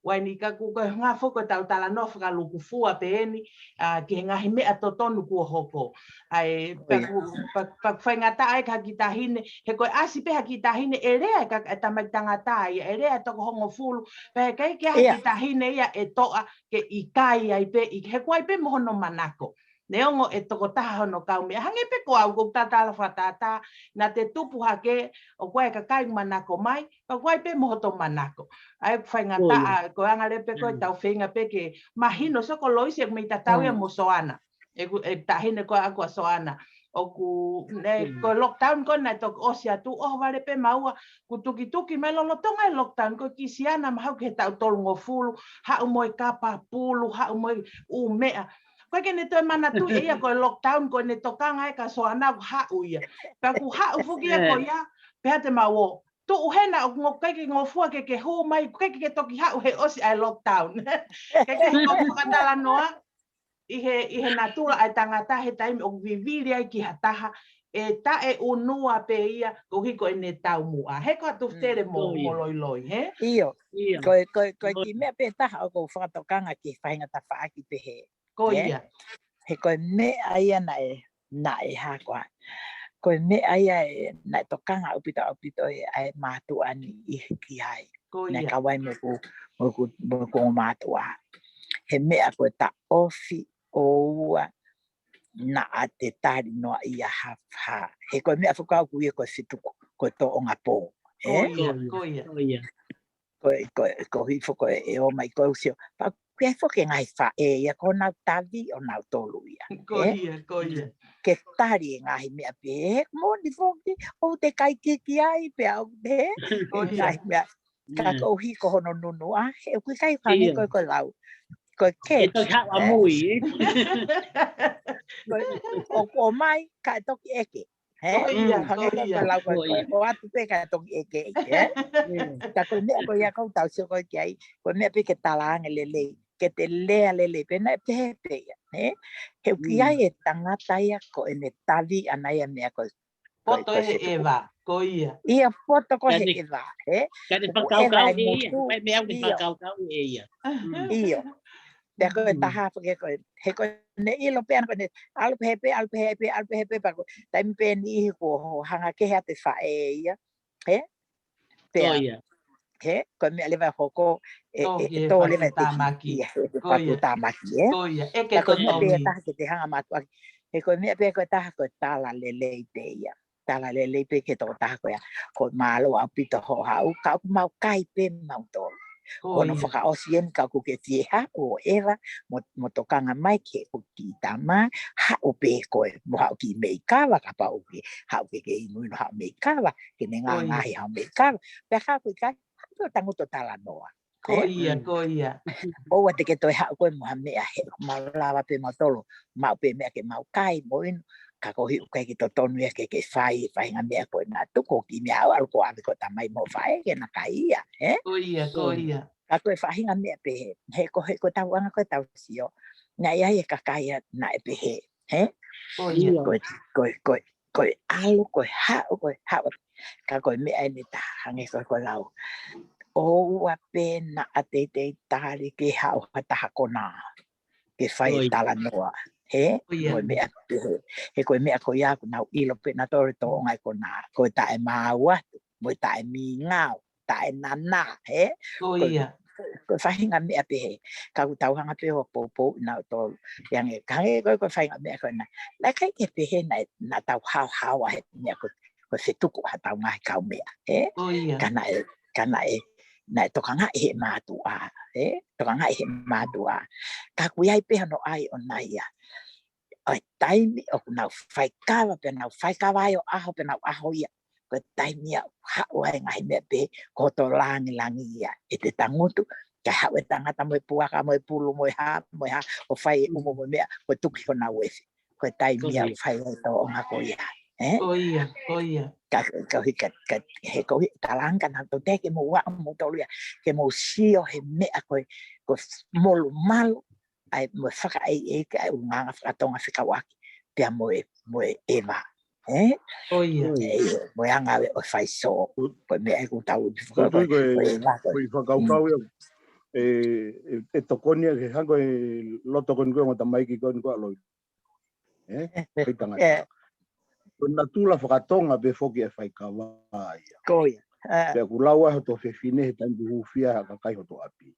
ʻA ia eni ka ʻoku, ko e ngaahi foʻi ko ʻetau talanoa fakalūkufua pē eni, ʻa, ki he ngaahi meʻa totonu kuo hoko. ʻA e, pea ʻoku, pea, pea ʻoku faingataʻa ai ki ha kiʻi taʻahine, he ko e ʻasi pē ha kiʻi taʻahine, ʻe lea e ka-, e tamaiki tangata ia, ʻe lea e toko hongofulu, pea ʻikai ke ʻi ai ha kiʻi taʻahine ia ʻe toʻa ke ʻikai ai pē, ʻi-, he ʻoku ʻi ai pē mo hono manako. Neongo e tokotaha hono kaumeʻa, hangē pē ko au ʻoku ou tatala fakatātā, naʻa te tupu hake, ʻoku ʻi ai e kakai manako mai, ka ʻoku ʻi ai pē mo hoto manako. ʻA ia ʻoku faingataʻa, ko e anga leva pē ko ʻetau feinga pē ke mahino, sio ko Loisi ʻoku mei tatau ia mo Soana. ʻE ko e taʻahine ko ē ʻaʻaku ʻa Soana. ʻOku, ne, ko e lockdown ko ē naʻe toki ʻosi atu, ʻohovale pē maua, kuo tukituki mai lolotonga e lockdown, ko e kiʻi siana mahalo ki he taʻu tolungofulu, haʻu mo e kapa pulu, haʻu mo e ʻū meʻa. ʻOku ʻikai ke ne toe manatuʻi ʻe ia ko e lockdown, ko ʻene tokanga ē kia Soana ʻoku haʻu ia. Pea ʻoku haʻu foki ia ko ia, pehē atu ʻe mau ō. Tuʻu hena ʻoku ʻikai ke ngofua ke ke hū mai, ʻikai ke ke toki haʻu he ʻosi ʻa e lockdown. Ke ke hoko fakatalanoa, ʻi he, ʻi he natula ʻa e tangata he taimi ʻoku vivili ai ki ha taha, ʻe taʻeʻunua pē ia, koeʻuhi ko ʻene taumuʻa. He ko ʻa Tufutele mo, mo Loiloi, hē? ʻIo. Ko e, ko e, ko e kiʻi meʻa pē taha ʻoku ou fakatokanga ki he faʻahinga tafaʻaki pehē. Ko ia. He ko e meʻa ia naʻe, naʻe hā koā. Ko e meʻa ia ē, naʻe tokanga ʻaupito, ʻaupito ē, ʻa e mātuʻa ni ʻi he ki ai. Ko ia. Naʻe kau ai mo ʻeku, mo ʻeku, mo ʻeku ongo mātuʻa. He meʻa ko e taʻofi ʻoua naʻa te tali noa ia ha, ha. He ko e meʻa fakaʻuku ia ko e fetuku, ko e tōʻonga pō. Ko ia, ko ia. Ko e, ko e, ko hifo ko e ʻomai ko e sio. Pea ʻoku ʻi ai foki e ngaahi faʻē ia ko ʻenau tavi ʻonautolu ia. Ko ia, ko ia. Ke tali e ngaahi meʻa pehē, he moʻoni foki, ʻoku te kai kiki ai, pea ʻoku te, ko ia. Ngaahi meʻa. Ka koeʻuhi ko hono nunuʻa, he ʻoku ʻikai hangē ko e, ko e lau. Ko e ke. E tau haʻu ʻamui, ē? Ko e, ʻoku ʻomai, kae toki ʻeke. Hē? Ko ia, ko ia. Hangē ko e lau ko e, ko e ʻoatu pē kae toki ʻeke, ē? Ka ko e meʻa ko ia ʻoku tau sio ko ē ki ai, ko e meʻa pē ke tala ange lelei, ke te lea lelei, pea naʻe pehē pē ia, hē? He ʻoku ʻi ai e tangata ia ko ʻene tavi ʻana ia meʻa ko e Poto ʻe he ʻeva, ko ia. ʻIa poto ko he ʻeva, ē? Ka ne fakakaukau ʻe ia, ko e meʻa ʻoku ne fakakaukau ʻe ia. ʻIo. Pea ko e taha foki ko e, he ko ʻene ʻilo pē ʻana ko ʻene, ʻalu pē he pē, ʻalu pē he pē, ʻalu pē he pē, pea ko e taimi pē niʻihi kuo hanga kehe atu e faʻē ia, hē? Pea. Ko ia. He, ko e meʻa leva hoko, ʻe, ʻe, ʻe tō leva e tāmaki. Ia, ʻe patu tāmaki, ē? Ko ia, ʻeke ko e meʻa pē taha ke te hanga mātuʻaki. He ko e meʻa pē ko e taha ko e tala lelei pē ia. Tala lelei pē ki he tokotaha ko ia. Ko e mālō ʻaupito hoʻo haʻu, ka ʻoku mau kai pē mautolu. Ko hono fakaʻosi eni ka ʻoku ke fie haʻu ʻo ʻeva, mo, mo tokanga mai ki he ʻoku kiʻi tama, haʻu pē koe, mo haʻu ki meʻi kava, kapau ʻoku ke haʻu ke ke inuinu haʻu meʻi kava, ke ne ngāngāhi haʻu meʻi kava. Pea ka ʻoku ʻikai, haʻu pē ʻo tangutu ʻo talanoa. Ko ia, ko ia. ʻOua te ke toe haʻu koe mo ha meʻa he, mau lava pē mautolu, maʻu pē meʻa ke mau kai, mo inu, ka koeʻuhi ʻoku ʻikai ke totonu ia ke ke fai, fai ha meʻa ko ena tuku ki meʻa au, ʻalu ko ʻave ko e tamai mo faʻē ke na kai ia, ē? Ko ia, ko ia. Ka ko e faʻahinga meʻa pehē, he ko, he ko e tauʻanga ko ʻetau sio, naʻe ʻi ai e kakai ia naʻe pehē, hē? Ko ia. Ko e, ko e, ko e, ko e ʻalu, ko e haʻu, ko e haʻu. Ka ko e meʻa eni taha hangē ko e, ko e lau. ʻOua pē naʻa teitei tali ke haʻu ha taha konā. Ke fai e talanoa. Hē? Ko e meʻa pehē. He ko e meʻa ko ia ʻoku nau ʻilo pē nautolu e tōʻonga e konā. Ko e taʻemaau atu. Mo e taʻemīngao. Taʻenanā, hē? Ko ia. ko e faʻahinga meʻa pehē. Ka ʻoku tau hanga pē ʻo poupou nautolu. Pea hangē, hangē ko e, ko e faʻahinga meʻa ko ena. Naʻe ʻikai ke pehē naʻe, naʻa tau haohaoa he meʻa ko, ko e fetuku ha tau ngaahi kaumeʻa, ē? Ka naʻe, ka naʻe, naʻe tokangaʻi he mātuʻa, ē? Tokangaʻi he mātuʻa. Ka ʻoku ʻi ai pē hono ʻai ʻona ia. ʻO e taimi ʻoku nau faikava, pea nau faikava ai ʻo ʻaho, pea nau ʻaho ia. Ko e taimi ia ʻoku haʻu ai e ngaahi meʻa pehē, ko hoto langilangi ia, ʻe te tangutu, kae haʻu e tangata mo e puaka, mo e pulu, mo e hā, mo e hā, ʻo fai e umu mo e meʻa, ko e tuki honau efi. Ko e taimi ia ʻoku fai ai e tōʻonga ko ia. Ē? Ko ia, ko ia. Ka, ka, ka, ka, he ko e talaange ka nau tau te ke mou ua mo tolu ia, ke mou sio he meʻa ko e, ko e molumalu, ʻa e mo e fakaʻeiʻeiki, ʻa e ʻulungaanga fakatonga fekauʻaki, pea mo e, mo e ʻeva. Ē? Ko ia. Ē, mo e anga ʻo e fai sō. Ko e meʻa ʻoku tau ʻi ko, ko, ko, ko e, ko e ʻeva, ko ko e fakakaukau ia. E, e, e tokoni ia ke hangē ko e loto ko eni ko e ongo tamaiki ko eni ko ʻa Loi. Ē? Ko e tangata. Ē. Ko e natula fakatonga pē foki e faikava ia. Ko ia. Ē. Pea ʻoku lau ai hoto fefine he taimi ʻoku hūfia ha kakai hoto ʻapi.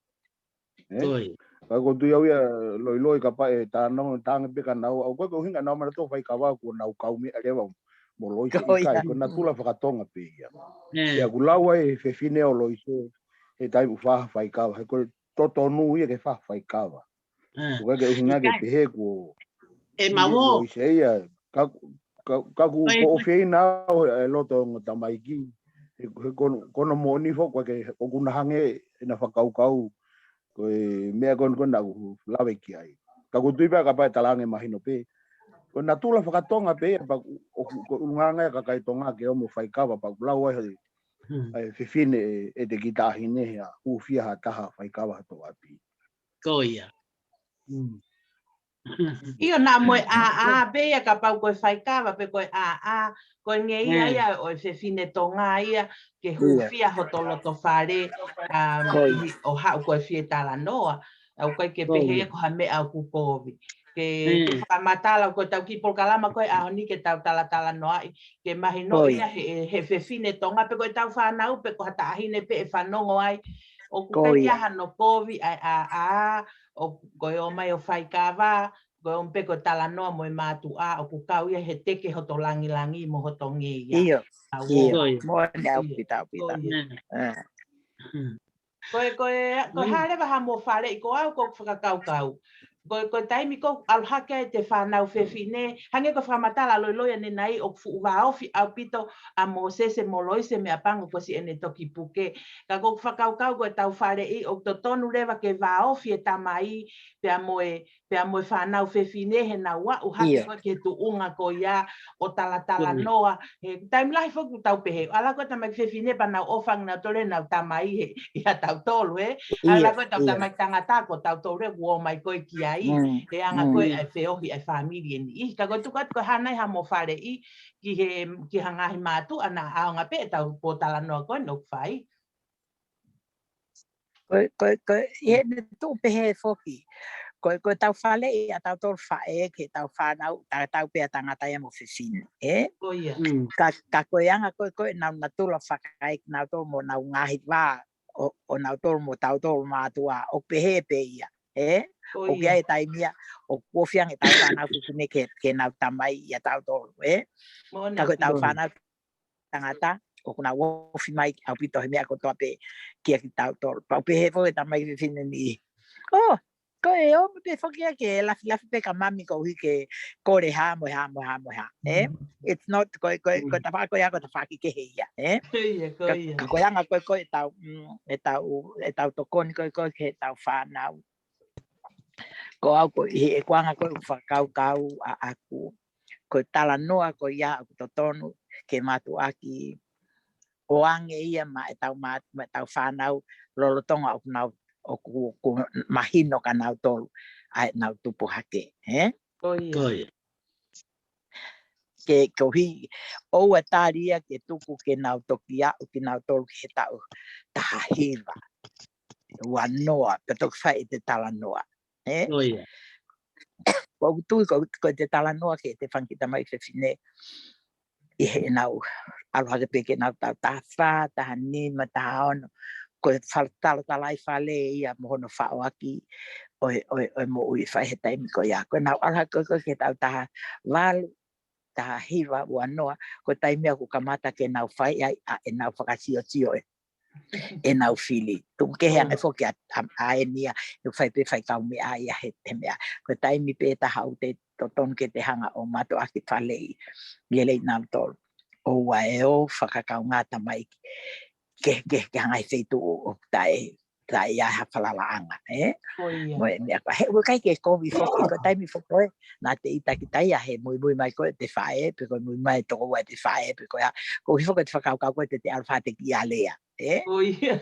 Ē? Ko ia. Ka ʻoku ou tui au ia Loiloi kapau ʻe tānaki, tānaki pē ka nau, ʻoku ʻikai ko e ʻuhinga naʻa nau manatu faikava kuo nau kaumeʻa leva mo Loise, ʻikai, ko e natula fakatonga pē ia. Ē. Pea ʻoku lau ai e fefine ʻo Loise, he taimi ʻoku fai ha faikava, he ko e totonu ia ke fai ha faikava. Ē. ʻOku ʻikai ke ʻuhinga ke pehē kuo ʻe mau ʻo Loise ia, ka, ka, ka ʻoku, ʻoku ou ʻofeina au e loto ongo tamaiki. He, he ko hono, ko hono moʻoni foki ʻoku ʻikai ke, ʻoku na hangē ʻena fakakaukau ko e meʻa ko eni ko ena ʻoku lave ki ai. Ka ʻoku ou tui pē kapau ʻe talaange mahino pē. Ko e natula fakatonga pē ia, pea ʻoku, ko e ʻulungaanga ia kakai Tonga ke ō mo faikava, pea ʻoku lau ai he, ʻa e fefine ʻe, ʻe te ki taʻahine ia, hūfia ha taha faikava ha tō ʻapi. Ko ia. ʻIo, naʻa mo e ʻāʻā pē ia kapau ko e faikava pe ko e ʻāʻā, ko e ngeia ia ʻo e fefine Tonga ia, ke hūfia hoto loto fale, ʻa, ʻo haʻu ko e fie talanoa, ʻoku ʻikai ke pehē ko ha meʻa ʻoku kovi. Ke, ke fakamatala ko e tau kiʻi polokalama ko e ʻaho ni ke tau talatalanoaʻi, ke mahino ia he, he fefine Tonga pe ko e tau fānau pe ko ha taʻahine pē ʻe fanongo ai, ʻoku ʻikai ke ʻi ai hano kovi ʻa e ʻāʻā, ʻo ko e ō mai ʻo faikava, ko e ō mai pē ko e talanoa mo e mātuʻa, ʻoku kau ia he teke hoto langilangi mo hoto ngeia. ʻIo, ʻio. Moʻoni ʻaupito, ʻaupito. Ko e, ko e, ko e hā leva haʻamo faleʻi, ko au ʻoku ou fakakaukau. Ko e, ko e taimi ʻoku ʻalu hake ai ʻete fānau fefine, hangē ko e fakamatala Loiloi ʻanenai ʻoku fuʻu vāofi ʻaupito ʻa Mōsese mo Loise meʻapango kuo ʻosi ʻene toki puke. Ka ʻoku ou fakakaukau ko e tau faleʻi ʻoku totonu leva ke vāofi e tamai, pea mo e, pea mo e fānau fefine he naʻa nau aʻu hake ko ē ki he tuʻunga ko ia ʻo talatalanoa. He taimi lahi foki ʻoku tau pehē, ʻalu ko ē tamaiki fefine pea nau ʻofa ange nautolu ʻenau tamai he, ʻia tautolu, ē. ʻAlu ko ē tau tamaiki tangata ko tautolu ē ʻoku ō mai ko ē ki ai, he anga ko ē ʻa e feohi ʻa e fāmili ʻe niʻihi. Ka ʻoku ou tuku atu ko e hā nai haʻamo faleʻi ki he, ki ha ngaahi mātuʻa naʻa ʻaonga pē ʻetau pōtalanoa ko eni ʻoku fai. Ko e, ko e, ko e, ʻi heʻene tuʻu pehē foki. Ko e, ko e tau faleʻi ʻa tautolu faʻē ki he tau fānau, ta-, tau pea tangata ia mo fefine, ē? Ko ia. Ka, ka ko e anga ko ē, ko e nau natula fakaʻeiki nautolu mo nau ngaahi vā, ʻo, ʻo nautolu mo tautolu mātuʻa, ʻoku pehē pē ia, ē? Ko ia. ʻOku ʻi ai e taimi ia, ʻoku ofi ange tau fānau fefine ke, ke nau tamai ʻia tautolu, ē? Moʻoni. Ka ko e tau fānau tangata, ʻoku nau ofi mai ʻaupito he meʻa kotoa pē kia kitautolu. Pea ʻoku pehē foki e tamaiki fefine ni. ʻŌ, ko e ō mai pē foki ia ke lafilafi pē ka mami koeʻuhi ke kole hā mo e hā mo e hā mo e hā. Ē? It's not, ko e, ko e, ko e tafaʻaki ko ia, ko e tafaʻaki kehe ia. Ē? Ko ia, ko ia. Ka, ka ko e anga ko ē, ko e tau, mm, e tau, e tau tokoni ko ē, ko e ke tau fānau. Ko au ko ē, he ko e anga ko ē ʻeku fakakaukau ʻaʻaku. Ko e talanoa ko ia ʻoku totonu ke mātuʻaki ʻoange ia maʻa ʻetau mā-, maʻa ʻetau fānau lolotonga ʻoku nau, ʻoku, ʻoku mahino kia nautolu ʻa ʻenau tupu hake, ē? Ko ia. Ko ia. Ke, koeʻuhi, ʻoua tali ia ke tuku ke nau toki aʻu kinautolu ki he taʻu taha hiva, ua noa, pea toki fai ʻete talanoa. Ē? Ko ia. ʻOku ou tui ko, ko ʻete talanoa ki heʻete fanga kiʻi tamaiki fefine ʻi heʻenau ʻalu hake pē ki heʻenau taʻu taha fā, taha nima, taha ono. ko e fal-, talatalai fale ia mo hono faʻoaki ʻo e, ʻo e, ʻo e moʻui ʻe fai he taimi ko ia. Ko ʻenau ʻalu hake ko ē ki he taʻu taha valu, taha hiva, ua noa, ko e taimi ia ʻoku kamata ke nau fai ai ʻa ʻenau fakasiosio ʻe, ʻenau fili. Tuku kehe ange foki ʻa, ʻa, ʻa eni ia, ʻe fai pē faikaumeʻa ia he, he meʻa. Ko e taimi pē taha ʻoku te totonu ke te hanga ʻo mātuʻaki faleʻi lelei nautolu. ʻOua ʻe ō fakakaungā tamaiki ke, ke, ke hanga he feituʻu ʻoku taʻe, taʻe ʻi ai ha falalaʻanga, ē? Ko ia. Mo e meʻa ko ē, he ʻoku ʻikai ke kovi foki, ko e taimi foki ko ē, naʻa te ʻita kita ia he muimui mai ko ē te faʻē, pe ko e muimui mai tokoua te faʻē, pe ko ia, ko e foki te fakakaukau ko ē te te ʻalu fā te ki alea, ē? Ko ia.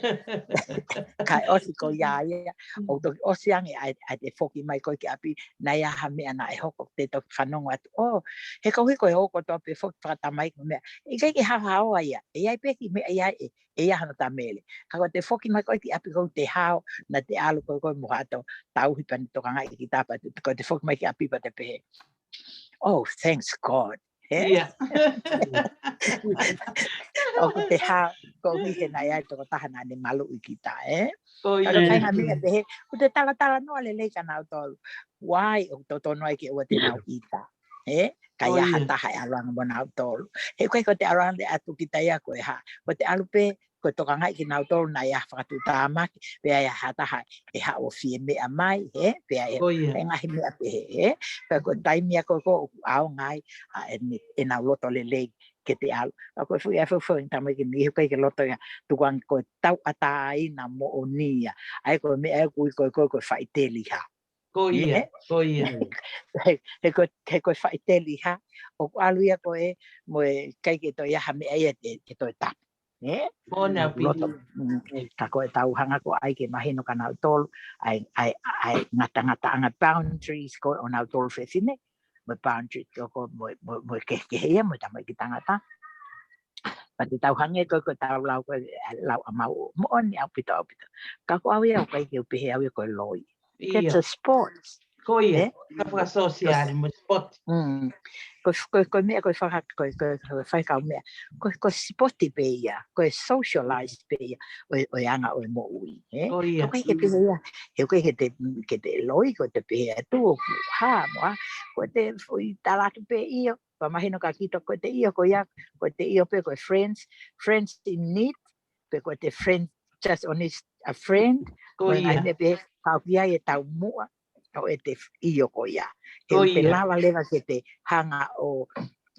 Kae ʻosi ko ia ia, ʻoku toki ʻosi ange ʻa e, ʻa e te foki mai ko ē ki ʻapi, naʻe ʻi ai ha meʻa naʻe hoko, te toki fanongo atu, ʻō, he koeʻuhi ko e ō kotoa pē foki fakatamaiki mo e meʻa, ʻikai ke haohaoa ia, ʻe ʻi ai pē kiʻi meʻa ia ē, ʻe ʻi ai hano tamele. Ka ko e te foki mai ko ē ki ʻapi ko ē te hao, naʻa te ʻalu ko ē ko ē mo hato, tauhi pea ne tokangaʻi kita pea te, ko e te foki mai ki ʻapi pea te pehē, "Oh, thanks God." Ē? Ia. ʻOku te hao, koeʻuhi he naʻe ʻi ai e tokotaha naʻa ne maluʻi kita, ē? Ko ia. Ka ko e faʻahinga meʻa pehē, ʻoku te talatalanoa lelei kia nautolu. Why ʻoku totonu ai ke ʻoua te nau ʻita, ē? Ka ʻi ai ha taha ʻe ʻalu ange mo nautolu. He ʻoku ʻikai ko e te ʻalu ange atu kita ia ko e hā. Ko e te ʻalu pē, ko e tokangaʻi kinautolu naʻa ʻi ai ha fakatuʻutāmaki, pea ʻi ai ha taha ʻe haʻu ʻo fie meʻa mai, ē? Pea ʻi ai e ngaahi meʻa pehē, ē? Pea ko e taimi ia ko ē ʻoku ʻaonga ai ʻa ʻene, ʻenau loto lelei ke te ʻalu. Ka ko e fuʻu ia fuʻu fuʻu tamaiki ni, ʻoku ʻikai ke loto ia, tuku ange ko e tauʻatāina moʻoni ia. ʻA ia ko e meʻa ʻoku ui ko ē ko e, ko e faʻiteliha. Ko ia, ē? Ko ia. He, he ko e, he ko e faʻiteliha, ʻoku ʻalu ia ko ē, mo e ʻikai ke toe ʻi ai ha meʻa ia te, te toe tapu. Ē? Ko ʻena pili. Loto, mm, ka ko e tau hanga ko ē ke mahino kia nautolu, ʻa e, ʻa e, ʻa e ngatangataʻanga boundaries ko ē ʻo nautolu fefine, mo e boundaries ko ē ko ē mo, mo, mo e kehekehe ia, mo e tamaiki tangata. Pea te tau hangē ko ē, ko e tau lau ko ē, lau ʻa mau, moʻoni ʻaupito, ʻaupito. Ka ko au ia, ʻoku ʻikai ke u pehē au ia ko e loi. That's a sport. Ko ia, ē? Ka fakasōsiale mo e sport. Mm. Ko, ko, ko e meʻa, ko e faka-, ko, ko, ko e faikaumeʻa. Ko, ko e sport pē ia, ko e socialize pē ia, ʻo, ʻo e anga ʻo e moʻui, ē? Ko ia. ʻOku ʻikai ke pehē ia, he ʻoku ʻikai ke te, ke te loi, ko e te pehē atu, ʻoku hā, mo hā, ko e te foʻi tala atu pē ʻio, pea mahino kia kita ko e te ʻio ko ia, ko e te ʻio pē ko e friends, friends in need, pe ko e te friend, just on his, a friend, ko e ngaahi meʻa pē, ka ʻoku ʻi ai e taumuʻa, ʻo e te ʻio ko ia. He ʻoku te lava leva ke te hanga ʻo,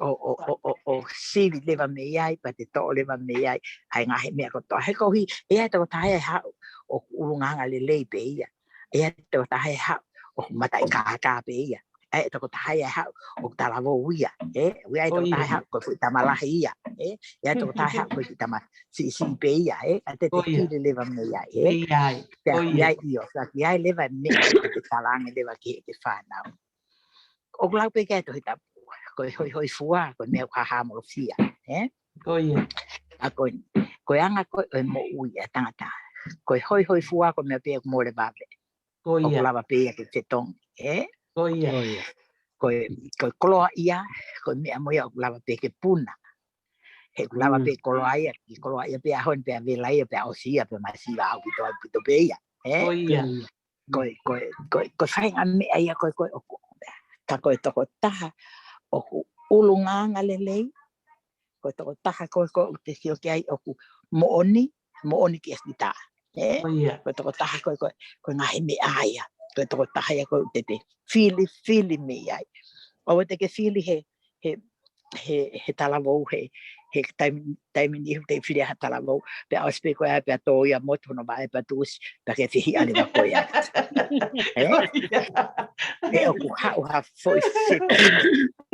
ʻo, ʻo, ʻo, ʻo, ʻo sivi leva mei ai, pea te toʻo leva mei ai, ʻa e ngaahi meʻa kotoa. He koeʻuhi, ʻe ʻi ai e tokotaha ia ʻe haʻu, ʻoku ʻulungaanga lelei pē ia. ʻE ʻi ai e tokotaha ia ʻe haʻu, ʻoku mataʻikākā pē ia. ʻE ʻi ai e tokotaha ia ʻe haʻu, ʻoku talavou ia, ē? ʻE ʻi ai e tokotaha ia ʻe haʻu, ko e fuʻu tama lahi ia, ē? ʻE ʻi ai e tokotaha ia ʻe haʻu, ko e fuʻu tama siʻisiʻi pē ia, ē? ʻA ia te te fili leva mei ai, ē? Pea ʻi ai, ʻio, pea ʻi ai leva e meʻa, te talaange leva ki he fānau. ʻOku lau pē ki ai e Tohi Tapu, ko e hoihoifua, ko e meʻa ʻoku hāhāmolofia, ē? Ko ia. ʻA ko e, ko e anga ko ē ʻo e moʻui ʻa e tangata. Ko e hoihoifua, ko e meʻa pē ʻoku mole vave. Ko ia. ʻOku lava pē ia ke fetongi, ē? Ko ia. Ko ia. Ko e, ko e koloaʻia, ko e meʻa mo ia ʻoku lava pē ke puna. He ʻoku lava pē koloaʻia, ke koloaʻia pē ʻaho ni pea vela ia, pea ʻosi ia, pea masiva ʻaupito, ʻaupito pē ia, ē? Ko ia. Ko e, ko e, ko e, ko e faʻahinga meʻa ia ko ē, ko e, ʻoku, ka ko e tokotaha ʻoku ʻulungaanga lelei, ko e tokotaha ko ē, ko ē ʻoku te sio ki ai ʻoku moʻoni, moʻoni kia kita. Ē? Ko ia. Ko e tokotaha ko ē, ko e, ko e ngaahi meʻa ia. Ko e tokotaha ia ko ē ʻoku te te fili, fili mei ai. ʻOua te ke fili he, he, he, he talavou, he, he taimi, taimi ni ʻoku te fili ha talavou. Pea ʻosi pē ko ia, pea tō ia motu hono vaʻe pea tuʻusi, pea ke fehiʻa leva ko ia. Ē? Ko ia. Pea ʻoku haʻu ha foʻi se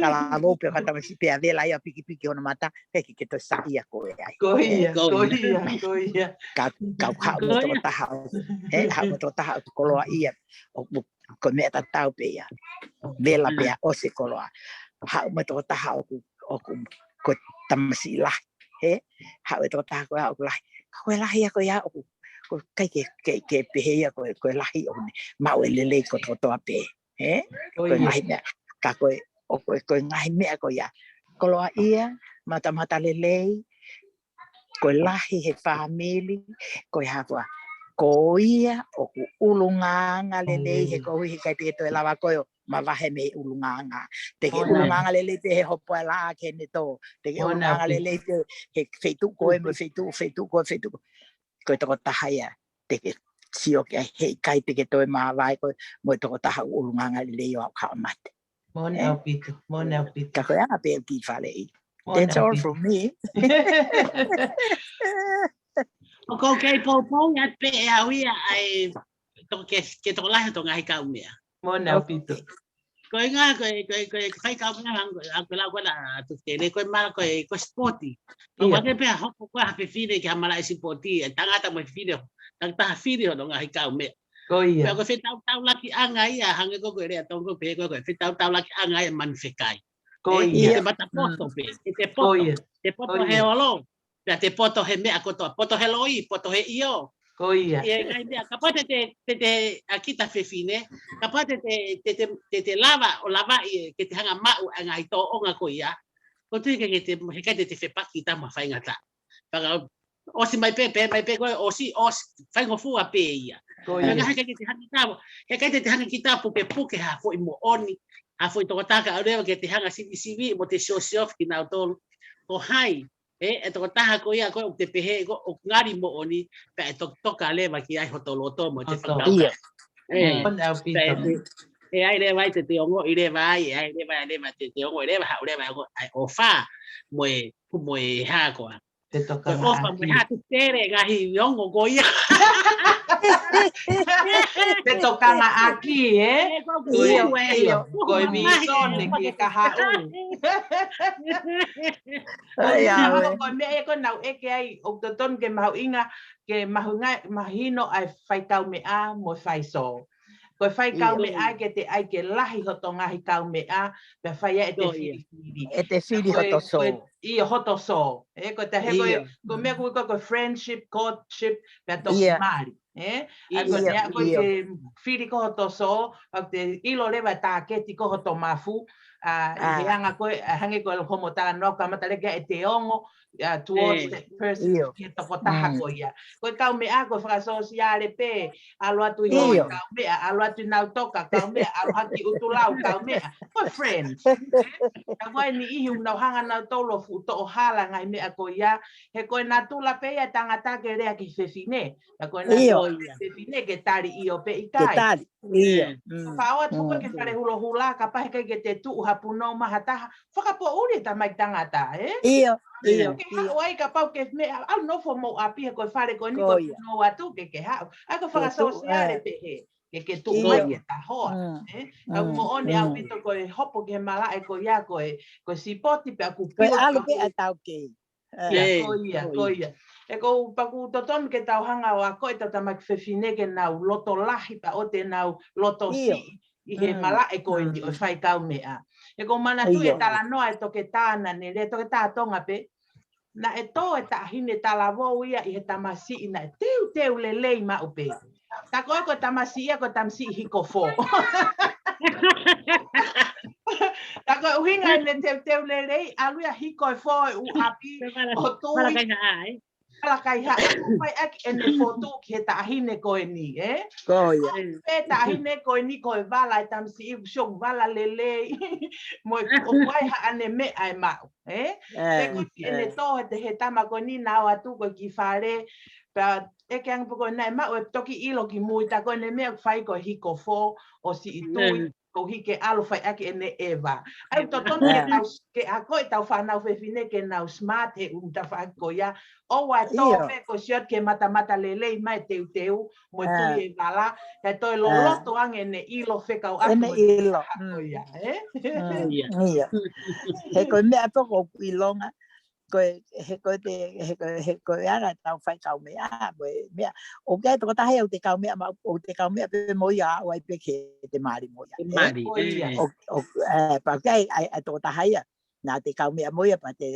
talavou pē ʻo ha tamasiʻi pea vela ia pikipiki hono mata, ʻikai ke ke toe saiʻia koe ai. Ko ia, ko ia, ko ia. Ka, ka haʻu mo e tokotaha ʻoku, ē, haʻu mo e tokotaha ʻoku koloaʻia, ʻoku, ko e meʻa tatau pē ia. Vela pea ʻosi e koloa. Haʻu mo e tokotaha ʻoku, ʻoku, ko e tamasiʻi lahi, ē? Haʻu e tokotaha ko ia ʻoku lahi. Ka ko e lahi ia ko ia ʻoku, ʻoku ʻikai ke, ke, ke pehē ia ko e, ko e lahi ʻoku ne maʻu e lelei kotokotoa pē, ē? Ko e ngaahi meʻa, ka ko e, ʻoku, ko e ngaahi meʻa ko ia. Koloaʻia, matamata lelei, ko e lahi he fāmili, ko e hā fua. Ko ia ʻoku ʻulungaanga lelei he koeʻuhi he ʻikai te ke toe lava koe ʻo mavahe mei he ʻulungaanga. Te ke ʻulungaanga lelei pē he hopo ʻa e laʻā ki heʻene tō. Te ke ʻulungaanga lelei pē he feituʻu ko ē mo e feituʻu, feituʻu ko ē, feituʻu ko ē. Ko e tokotaha ia te ke sio ki ai, he ʻikai te ke toe mavahe koe mo e tokotaha ʻoku ʻulungaanga lelei ʻo aʻu ki he mate. Moʻoni ʻaupito, moʻoni ʻaupito. Ka ko e anga pē ʻeku kiʻi faleʻi. That's all from me. ʻOku ou kei poupou atu pē ʻe au ia ʻa e toko, ke, ke tokolahi hoto ngaahi kaumeʻa. Moʻoni ʻaupito. Ko e ngaahi, ko e, ko e, ko e, ko e fai kaumeʻa, hangē ko e, ko e lau ko ē ʻa Toketā Tele, ko e mala, ko e, ko e sipoti. ʻOku ʻikai ke pehē hoko ko ha fefine ki ha malaʻe sipoti, ʻa e tangata mo e fefine, tangata ha fili hono ngaahi kaumeʻa. Ko ia. Pea ko e fetautaulakiʻanga ia, hangē ko e lea Tonga pē ko e, ko e fetautaulakiʻanga ia manu fekai. Ko ia. Te mata poto pē, te poto, te poto he olo, pea te poto he meʻa kotoa, poto he loi, poto he ʻio. Ko ia. ʻI he ngaahi meʻa, kapau te te, te, te, ʻa kita fefine, kapau te te, te, te, te, te lava, ʻo lava ʻi, ke te hanga maʻu, ʻa e ngaahi tōʻonga ko ia. Ko tu ke, ke te, he ʻikai te te fepaki ta ma faingata. Paka, ʻosi mai pē, pē, mai pē ko e, ʻosi, ʻosi, faingofua pē ia. Ko ia. Pea he ʻikai te te hanga kita, he ʻikai te te hanga kita pukepuke ha foʻi moʻoni, ha foʻi tokotaha ka ʻoua leva ke te hanga sivisiviʻi mo te show off kinautolu. Ko hai, ʻe, ʻe tokotaha ko ia, ko ʻoku te pehē, ko ʻoku ngali moʻoni, pea ʻe toka leva ki ai hoto loto mo te fakau. Ia. ʻE, ʻe ai leva ai te te ongoʻi leva ai, ʻe ai leva ai leva te te ongoʻi leva, haʻu leva ai ʻofa, mo e, mo e hā koā. Te toka ʻofa mo e hā te tere ngaahi ongo ko ia. Te toka ngā ʻaki, ē? Ko e mīsone ki he kahaʻu. Ko e meʻa ko ē naʻa ku ʻeke ai, ʻoku totonu ke mahuʻinga, ke mahuʻinga, mahino ʻa e fai kaumeʻa mo e fai sō. Ko e fai kaumeʻa ke te ʻai ke lahi hoto ngaahi kaumeʻa, pea fai ai te filifili. ʻE te fili hoto sō. ʻIo, hoto sō. ʻE, ko e taha ko e, ko e meʻa ko e, ko e friendship, courtship, pea toki mali. ʻE, ʻa ko e, ko e fili ko hoto sō, ʻa te ʻilo leva tāketi ko hoto mafu, ʻa, ʻi he anga ko e, ʻa hangē ko e homo talanoa, kamata leva ʻe te ongo, ʻa, towards that person, ki he tokotaha ko ia. Ko e kaumeʻa, ko e fakasōsiale pē, ʻalu atu ʻi he kaumeʻa, ʻalu atu ʻi nau toka, kaumeʻa, ʻalu hake ʻi ʻutulau, kaumeʻa, ko e friends. Ka ko e niʻihi ʻoku nau hanga nautolu ʻo fuʻu toʻo hala ngaahi meʻa ko ia, he ko e natula pē ia tangata ke lea ki he fefine, ka ko e natula fefine ke tali ʻio pe ʻikai. Ke tali. ʻIo. Ka ʻoua tuku ke fale hulohula, kapau he ʻikai ke te tuʻu ha punou maʻa ha taha, fakapoʻuli e tamaiki tangata, ē? ʻIo, ʻio. Ke haʻu ai kapau ke meʻa, ʻalu nofo mou ʻapi he ko e fale ko eni ko e punou atu ke ke haʻu. ʻAi ko e fakasōsiale pehē, ke ke tuʻu mai ke ta hoa, ē? Ka ʻoku moʻoni ʻaupito ko e hopo ki he malaʻe ko ia ko e, ko e sipoti pea ʻoku pio ʻalu pē ʻa taukei. Ia, ko ia, ko ia. ʻE ko u paku totonu ke tau hanga ʻo ako e tau tamaiki fefine ke nau loto lahi pea ʻoua te nau loto siʻi ʻi he malaʻe ko eni ʻo e fai kaumeʻa. ʻE ko u manatuʻi e talanoa e toketā naʻa ne lea, toketā Tonga pē. Naʻe tō e taʻahine talavou ia ʻi he tamasiʻi naʻe teuteu lelei maʻu pē. Tā ko ē ko e tamasiʻi ia ko e tamasiʻi hiko fō. Tā ko e ʻuhinga ʻene teuteu lelei, ʻalu ia hiko e fō ʻi ʻapi ʻo tui. Hala kaihaʻa, ē? Hala kaihaʻa, ʻo fai ʻaki ʻene fotu ki he taʻahine ko eni, ē? Ko ia. Pea taʻahine ko eni ko e vala e tamasiʻi, ʻoku sio vala lelei. Mo e ʻoku ʻi ai haʻane meʻa ʻe maʻu, ē? Pea ko ʻene tō he tama ko eni naʻe ō atu ko ē ki fale, pea ʻeke ange pe ko e naʻe maʻu e toki ʻilo ki mui tā ko ʻene meʻa ʻoku fai ko e hiko fō ʻo siʻi tui, koeʻuhi ke ʻalu fai ʻaki ʻene ʻeva. ʻAi totonu ke tau, ke ako e tau fānau fefine ke nau smart he ʻū tafaʻaki ko ia. ʻOua ʻe tō pē ko e sio atu ki he matamata lelei mai teuteu mo e tui e vala, he toe loloto ange ʻene ʻilo fekauʻaki mo e ʻilo. Ko ia, ē? Ia. He ko e meʻa pē ʻoku ʻilonga, ko e, he ko e te, he ko e, he ko e anga tau fai kaumeʻa, mo e meʻa. ʻOku ʻi ai e tokotaha ʻoku te kaumeʻa ma, ʻoku te kaumeʻa pē mo ia, ʻo ʻai pē ke te mali mo ia. Te mali, ē? ʻO, ʻo, ē, pea ʻoku ʻi ai, ʻai, ʻai tokotaha ia. Naʻa te kaumeʻa mo ia, pea te,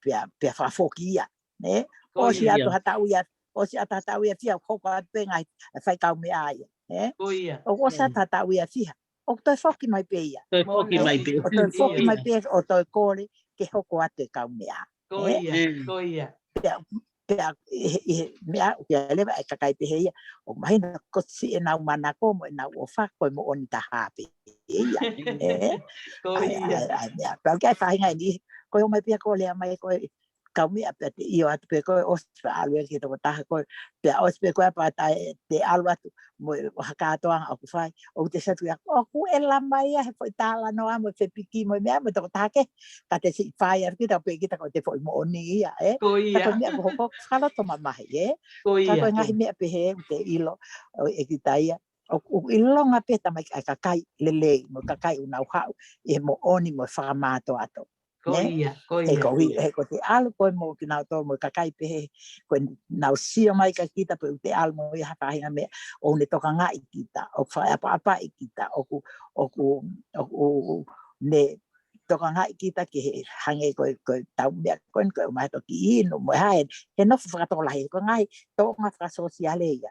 pea, pea fakafoki ia, nē? ʻOsi atu ha taʻu ia, ʻosi atu ha taʻu ia fia, hoko atu pē ngaahi fai kaumeʻa ia, ē? ʻOku ʻosi atu ha taʻu ia fia. ʻOku toe foki mai pē ia. Toe foki mai pē. ʻO toe foki mai pē, ʻo toe kole, ke hoko atu e kaumeʻa. Ko ia, ko ia. Pea, pea ʻi he, ʻi he meʻa ʻoku ʻi ai leva e kakai pehē ia, ʻoku mahino ko e siʻi ʻenau manako mo ʻenau ʻofa ko e moʻoni taha pē ia. Ē? Ko ia. Pea ʻoku ʻi ai e faʻahinga ʻe niʻihi, ko e ō mai pē ia ko e lea mai ko e kau meʻa pea te ʻio atu pē ko e ʻosi pea ʻalu ia ki he tokotaha ko e, pea ʻosi pē ko e pea te ʻalu atu mo e hā kātoanga ʻoku fai, ʻoku te satu ia, ʻoku ʻe lava mai ia he foʻi talanoa mo e fepiki mo e meʻa mo e tokotaha kehe, ka te siʻi fai atu kita pē kita ko e te foʻi moʻoni ia, ē? Ko ia. Ka ko e meʻa ʻoku hoko ʻoku fakaloto mamahi, ē? Ko ia. Ka ko e ngaahi meʻa pehē ʻoku te ʻilo ʻe kita ia, ʻoku, ʻoku ʻilonga pē tamaiki ʻa e kakai lelei mo e kakai ʻoku nau haʻu ʻi he moʻoni mo e fakamātoato. Ko ia, ko ia. He ko e, he ko e te ʻalu ko e mo kinautolu mo e kakai pehē, ko ʻenau sio mai kia kita pe ʻoku te ʻalu mo ia ha faʻahinga meʻa, ʻoku ne tokangaʻi kita, ʻoku fakaʻapaʻapaʻi kita, ʻoku, ʻoku, ʻoku ne tokangaʻi kita ke he hangē ko e, ko e tau meʻa ko eni ko e ʻomai toki inu mo e hā, he nofo fakatokolahi, ko e ngaahi tōʻonga fakasōsiale ia.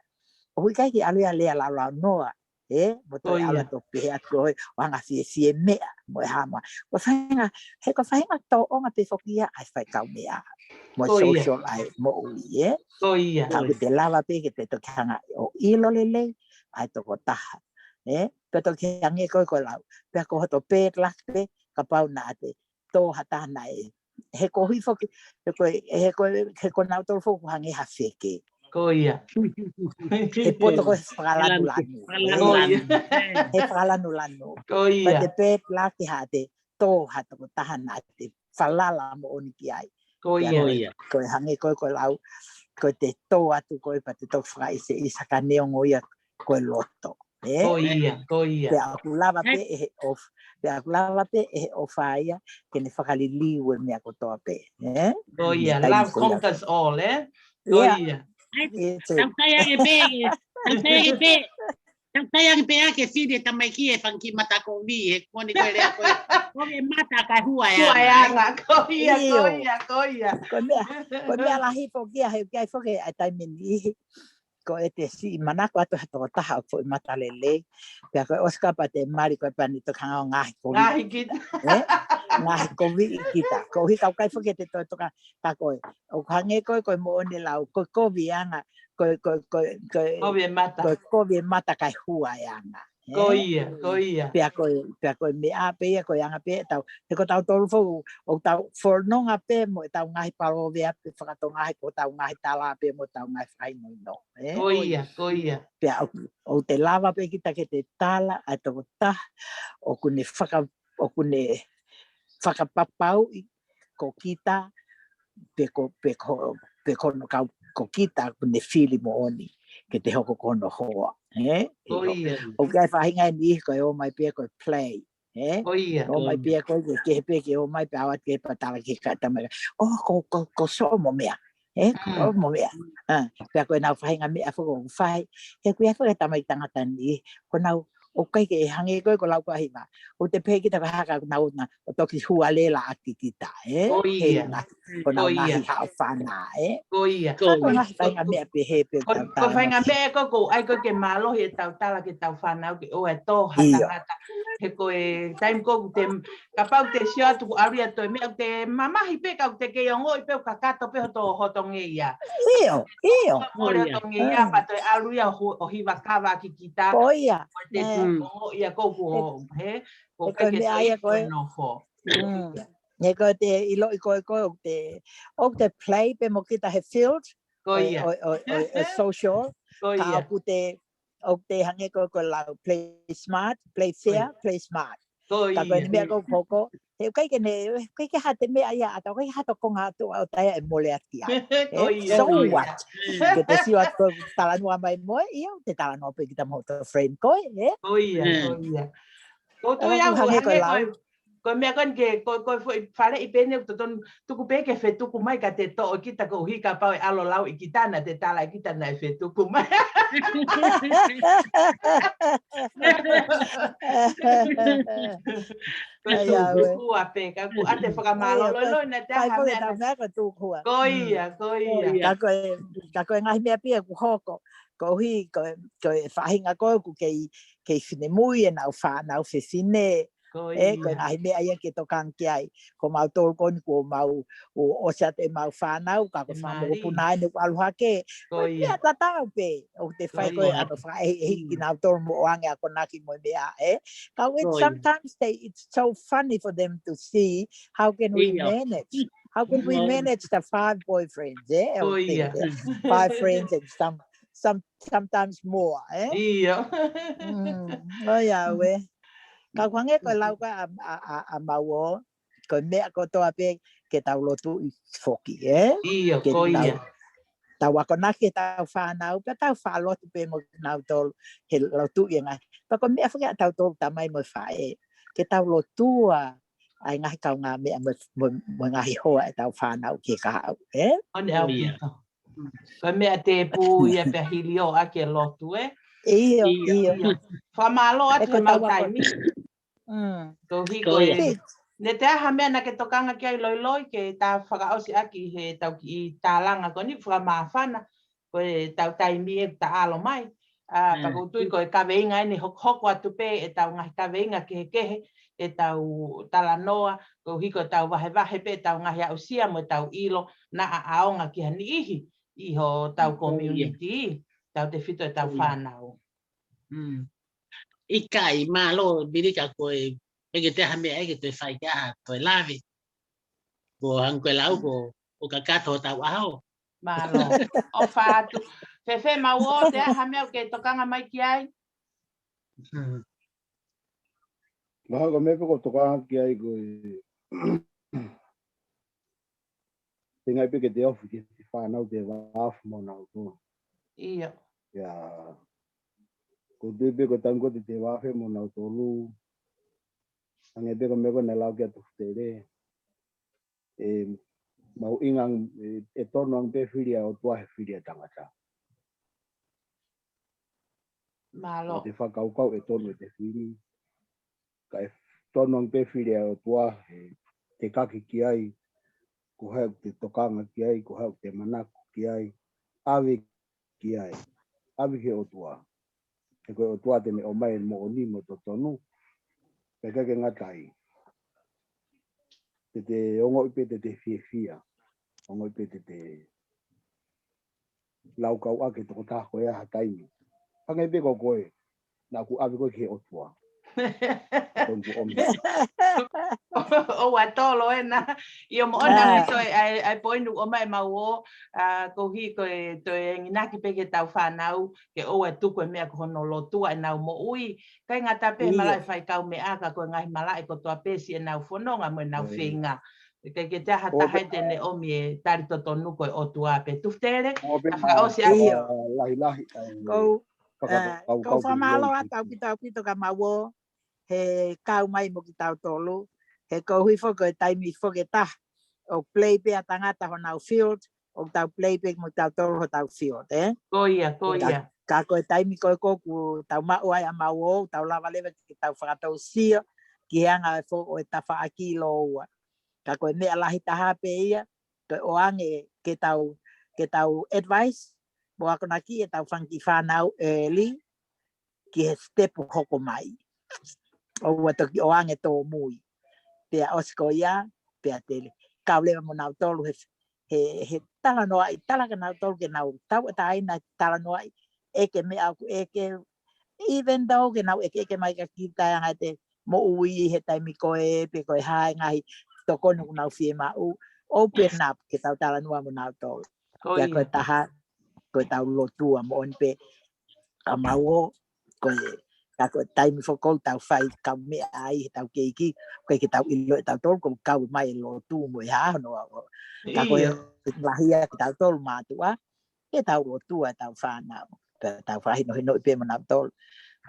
ʻOku ʻikai ke ʻalu ia lea laulaunoa, ē, mo toe ʻalu atu pehē atu ko e ʻo anga fiefie meʻa mo e hā mai. Ko e faʻahinga, he ko e faʻahinga tōʻonga pē foki ia ʻa e fai kau meʻa mo e social ʻa e moʻui, ē? Ko ia. Ka ʻoku te lava pē ke te toki hanga ʻo ʻilo lelei ʻa e tokotaha, ē? Pea toki hangē ko e ko e lau, pea ko hoto pē laki pē, kapau naʻa te tō ha taha naʻe, he ko hifo ki, he ko, he ko, he ko nautolu foki ʻoku hangē ha feke. Ko ia. He poto ko e fakalanulanu. Ko ia. He fakalanulanu. Ko ia. Pea te pē laki ha te tō ha tokotaha naʻa te falala moʻoni ki ai. Ko ia. Ko e hangē ko e ko e lau, ko e te tō atu ko e pea te toki fakaʻiseʻisa ka neongo ia ko e loto. Ē? Ko ia, ko ia. Pea ʻoku lava pē ʻe he ʻofa, pea ʻoku lava pē ʻe he ʻofa ia ke ne fakaliliu e meʻa kotoa pē, ē? Ko ia, love conquers all, ē? Ko ia. Tau kai ange pē, tau kai ange pē, tau kai ange pē ʻa e fili e tamaiki e fanga kiʻi mata kovi, he moni ko e lea ko e, kovi e mata kae hua e anga. Hua e anga, ko ia, ko ia, ko ia. Ko e meʻa, ko e meʻa lahi foki ia he ʻoku ʻi ai foki ʻa e taimi ʻe niʻihi ko e te siʻi manako atu ha tokotaha ʻoku foʻi mata lelei. Pea ko e ʻosi ka pea te mali ko e pea ne toki hanga ʻo ngaohi kovi. Ngaohi kita. Ē? Ngaohi kovi ʻi kita. Ko e hika ʻoku ʻikai foki te toe toka ka ko e. ʻOku hangē ko e, ko e moʻoni lau, ko e kovi anga, ko e, ko e, ko e, ko e kovi e mata. Ko e kovi e mata kae hua e anga. Ē? Ko ia, ko ia. Pea ko e, pea ko e meʻa pē ia, ko e anga pē ʻetau. He ko tautolu foki, ʻoku tau fononga pē mo ʻetau ngaahi palōveape fakatonga he ko ʻetau ngaahi tala pē mo ʻetau ngaahi fakaʻinoʻino. Ē? Ko ia, ko ia. Pea ʻoku, ʻoku te lava pē kita ke te tala ʻa e tokotaha, ʻoku ne faka, ʻoku ne fakapapauʻi ko kita, pe ko, pe ko, pe ko hono kau, ko kita ʻoku ne fili moʻoni ke te hoko ko hono hoa. Ē? Ko ia. ʻOku ʻi ai e faʻahinga ʻe niʻihi ko e ō mai pē ko e play. Ē? Ko ia. Ō mai pē ko e ke, kehe pē ke ō mai pē ʻalu atu ke pea tala ki he kakai tamaiki. ʻŌ, ko, ko, ko soʻo mo meʻa. Ē? Ko soʻo mo meʻa. ʻA, pea ko ʻenau faʻahinga meʻa foki ʻoku fai. He ʻoku ʻi ai foki e tamaiki tangata ni, ko ʻenau, ʻoku ʻikai ke hangē ko e ko e lau ko e hiva. ʻOku te pehē kita ko e hā ka ʻoku nau na, ʻo toki hua lelei ʻaki kita, ē? Ko ia. He na, ko ʻenau ngaahi haʻofana, ē? Ko ia. Ka ko e ngaahi faʻahinga meʻa pehē pē ʻoku tau talanoa ki ai. Ko e faʻahinga meʻa ko ē ʻoku ʻai ko ē ke mālohi ʻetau tala ki heʻetau fānau ke ʻoua ʻe tō ha tangata. He ko e taimi ko ē ʻoku te, kapau te sio atu ʻoku ʻalu ia toe meʻa ʻoku te mamahi pē ka ʻoku te kei ongoʻi pē ʻoku kakato pē hoto, hoto ngeia. ʻIo, ʻio. Mole hoto ngeia pea toe ʻalu ia ʻo hu-, ʻo hiva kava ki kita. Ko ia. Ko e te ongoʻi ia ko ʻoku ʻo, he, ko e ʻikai ke meʻa ia ko e nofo. He ko e te ʻiloʻi ko e ko e ʻoku te, ʻoku te play pē mo kita he field. Ko ia. ʻO, ʻo, ʻo, ʻo social. Ko ia. Ka ʻoku te, ʻoku te hangē ko e ko e lau play smart, play fair, play smart. Ko ia. Ka ko e meʻa ko ē ʻoku hoko, he ʻikai ke ne, ʻikai ke ha te meʻa ia ʻata, ʻikai ha to konga atu ʻo tae ʻe mole atu ia. Ko ia. So what? Ke te sio atu ko e talanoa mai mo e, ia, te talanoa pē kita mo hoto friend ko ē, ē? Ko ia, ko ia. Ko tu ia hangē ko e lau. Ko e meʻa ko eni ke, ko, ko e foʻi faleʻi pē eni ʻoku totonu, tuku pē ke fetuku mai ka te toʻo kita ko e ʻuhi kapau ʻe ʻalu ʻo lau ʻi kita naʻa te tala ʻe kita naʻe fetuku mai. Ko e tukuhua pē, ka ʻoku ʻa te fakamālōlō naʻa te aha meʻa. Ko ia, ko ia. Ka ko e, ka ko e ngaahi meʻa pē ia ʻoku hoko. Ko e ʻuhi, ko e, ko e faʻahinga ko ē ʻoku kei, kei finemui ʻenau fānau fefine, Ko ia. Ko e ngaahi meʻa ia ke tokanga ki ai. Ko mautolu ko eni kuo mau, ʻosi atu ʻemau fānau, ka ko e fanga mokopuna ʻeni ʻoku ʻalu hake. Ko ia. Ko e meʻa tatau pē, ʻoku te fai ko e ano fakaʻehiʻehi kinautolu mo ʻoange akonaki mo e meʻa, ē? Ka ʻoku, it's sometimes they, it's so funny for them to see how can we manage. How can we manage the five boyfriends, ē? Ko ia. Five friends and some, some, sometimes more, ē? Ia. Mm, ʻo ia, ē. Ka ʻoku hangē ko e lau ko ē ʻa, ʻa, ʻa, ʻa Mauō, ko e meʻa kotoa pē ke tau lotuʻi foki, ē? Ia, ko ia. Tau akonaki ʻetau fānau, pea tau fakalotu pē mo kinautolu, he lotuʻi e ngaahi. Pea ko e meʻa foki ʻa tautolu tamai mo e faʻē, ke tau lotua ʻa e ngaahi kaungāmeʻa mo, mo, mo e ngaahi hoa ʻetau fānau ki he kahaʻu, ē? ʻO ne ʻaupito. Ko e meʻa tēpū ia pea hili ʻo ʻaki e lotu, ē? Ia, ia. Fakamālō atu he mau taimi. Ko hi ko e. Ne te aha meʻa naʻa ke tokanga ki ai Loiloi ke ta fakaʻosi ʻaki he tau kiʻi tālanga ko eni fakamāfana, ko e tau taimi ʻe ta ʻalu mai. ʻA, pea ʻoku ou tui ko e kaveinga ʻeni hokohoko atu pē ʻetau ngaahi kaveinga kehekehe, ʻetau talanoa, ko hi ko e tau vahevahe pē ʻetau ngaahi aʻusia mo ʻetau ʻilo naʻa ʻaonga ki ha niʻihi ʻi hotau community, tautefito ʻetau fānau. ʻIkai, mālō, Milika, ko e, ʻe ke te aha meʻa ʻe ke toe fai ki ai ha toe lave. Ko hangē ko e lau ko, ʻoku kakato hotau ʻaho. Mālō. ʻOfa atu. Fēfē Mauō, te aha meʻa ʻoku ke tokanga mai ki ai? Mahalo ko e meʻa pē ʻoku ou tokanga ki ai ko e te ngai pē ke te ofi ke te fānau te vāofi mo nautolu. Ia. Ia. Ko te pē ko e taimi ko ē te te vāofi mo nautolu. Hangē pē ko e meʻa ko ē naʻe lau ki ai Tufutele. ʻE mahuʻinga ange, ʻe, ʻe tonu ange pē fili ʻa e ʻOtua he fili ʻa e tangata. Mālō. Te fakakaukau ʻe tonu ʻe te fili. Ka ʻe tonu ange pē fili ʻa e ʻOtua, he te kaki ki ai, ko hai ʻoku te tokanga ki ai, ko hai ʻoku te manako ki ai, ʻave ki ai, ʻave ki he ʻOtua. He ko e ʻOtua te ne ʻomai e moʻoni mo e totonu, pea ʻikai ke ngata ai. Te te ongoʻi pē te te fiefia, ongoʻi pē te te laukau ʻaki e tokotaha ko ia ha taimi. Hangē pē ko koe, naʻa ku ʻave koe ki he ʻOtua. Ko ʻeku ʻomi. ʻOua tolo ena. ʻIo moʻoni ʻa e toe, ʻa e, ʻa e poini ʻoku ʻomai ʻe Mauō, ʻa, ko hi ko e toe enginaki pē ke tau fānau, ke ʻoua ʻe tuku e meʻa ko hono lotua ʻenau moʻui. ʻIkai ngata pē he malaʻe fai kaumeʻa ka ko e ngaahi malaʻe kotoa pē siʻenau fononga mo ʻenau feinga. ʻIkai ke te aha taha ʻe te ne ʻomi e tali totonu ko e ʻOtua pē. Tufutele, ka fakaʻosi ʻaki. Lahi lahi. Ko, ʻa, ko u fakamālō atu ʻaupito ʻaupito kia Mauō, he kau mai mo kitautolu, he ko u hifo ko e taimi foki ʻe taha, ʻoku play pē ʻa tangata honau field, ʻoku tau play pē mo tautolu hotau field, ē? Ko ia, ko ia. Ka ko e taimi ko ē ʻoku tau maʻu ai ʻa Mauō, tau lava leva ke tau fakatousia, ki he anga e foʻi ʻo e tafaʻaki lōua. Ka ko e meʻa lahi taha pē ia, ko e ʻoange ke tau, ke tau advice, mo akonaki ʻetau fanga kiʻi fānau early, ki he step hoko mai. ʻOua toki ʻoange tōmui. Pea ʻosi ko ia, pea te kau leva mo nautolu he, he, he talanoaʻi, tala kia nautolu ke nau tauʻatāina talanoaʻi, ʻeke meʻa ʻoku ʻeke, even though ke nau ʻekeʻeke mai kia kita ʻa e anga ʻete moʻui he taimi ko ē, pe ko e hā e ngaahi tokoni ʻoku nau fiemaʻu, open up ke tau talanoa mo nautolu. Ko ia. Ko e taha, ko e tau lotua moʻoni pē ʻa Mauō, ko e, ka ko e taimi foki ʻoku tau fai kaumeʻa ai he tau kei iiki, ʻoku ʻikai ke tau ʻilo ʻe tautolu, ʻoku kau mai e lotu mo e hā hono, ka ko e lahi ia kia tautolu mātuʻa, ke tau lotua ʻetau fānau. Pea tau fakahinohinoʻi pē mo nautolu.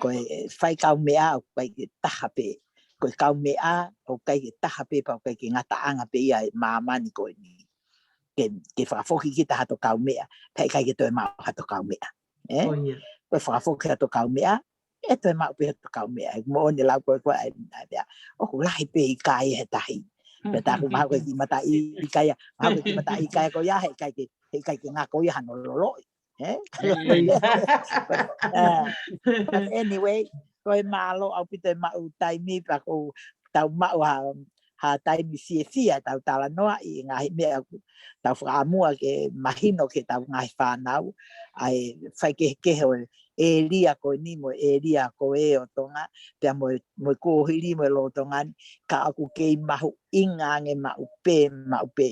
Ko e fai kaumeʻa ʻoku ʻikai ke taha pē. Ko e kaumeʻa ʻoku ʻikai ke taha pē, pea ʻoku ʻikai ke ngataʻanga pē ia ʻi māmani ko eni. Ke, ke fakafoki kita ha toe kaumeʻa, pea ʻikai ke toe maʻu ha toe kaumeʻa. Ē? Ko ia. Ko e fakafoki ha toe kaumeʻa, ʻe toe maʻu pē ha toe kaumeʻa. Moʻoni e lau ko ē ko ē ʻa e, ʻa e meʻa. ʻOku lahi pē ʻikai he tahi. Pea tā ko e mahalo ko e kiʻi mataʻi ʻikai, mahalo ko e kiʻi mataʻi ʻikai ko ia, he ʻikai ke, he ʻikai ke ngako ia hano loloʻi. Ē? But, uh, but anyway, Ko e mālō ʻaupito e maʻu taimi pea ko tau maʻu ha, ha taimi fiefia tau talanoa ʻi he ngaahi meʻa ʻoku tau fakaʻamua ke mahino ke tau ngaahi fānau, ʻa e faikehekehe ʻo e ʻēlia ko eni mo e ʻēlia ko ē ʻo Tonga, pea mo e, mo e kuohili mo e lolotonga ni, ka ʻoku kei mahuʻinga ange maʻu pē, maʻu pē.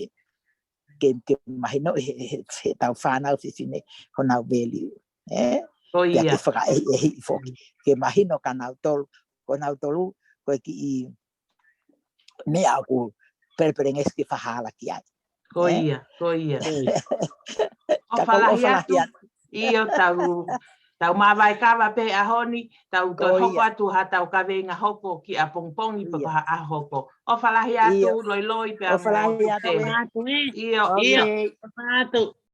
Ke, ke mahino he, he, he tau fānau fefine honau value. Ē? Ko Pea ia. ke fakaʻehiʻehi foki. Ke mahino kia nautolu, ko nautolu, ko e kiʻi meʻa ʻoku pelepelengesi ke fakahala ki ai. Ko Ē? ia, ko ia. Ko ia. ʻOfa lahi atu. ʻIo, tau, tau māvae kava pē ʻaho ni, tau toe Ko hoko ia. atu ha tau kaveinga hoko ki ʻapongipongi pe ʻIo. ko ha ʻaho hoko. ʻOfa lahi atu, ʻIo. loiloi pea ʻOfa mo lahi atu, Tuputele. ē. Atu, ē. ʻIo, Ok. ʻio. ʻOfa atu.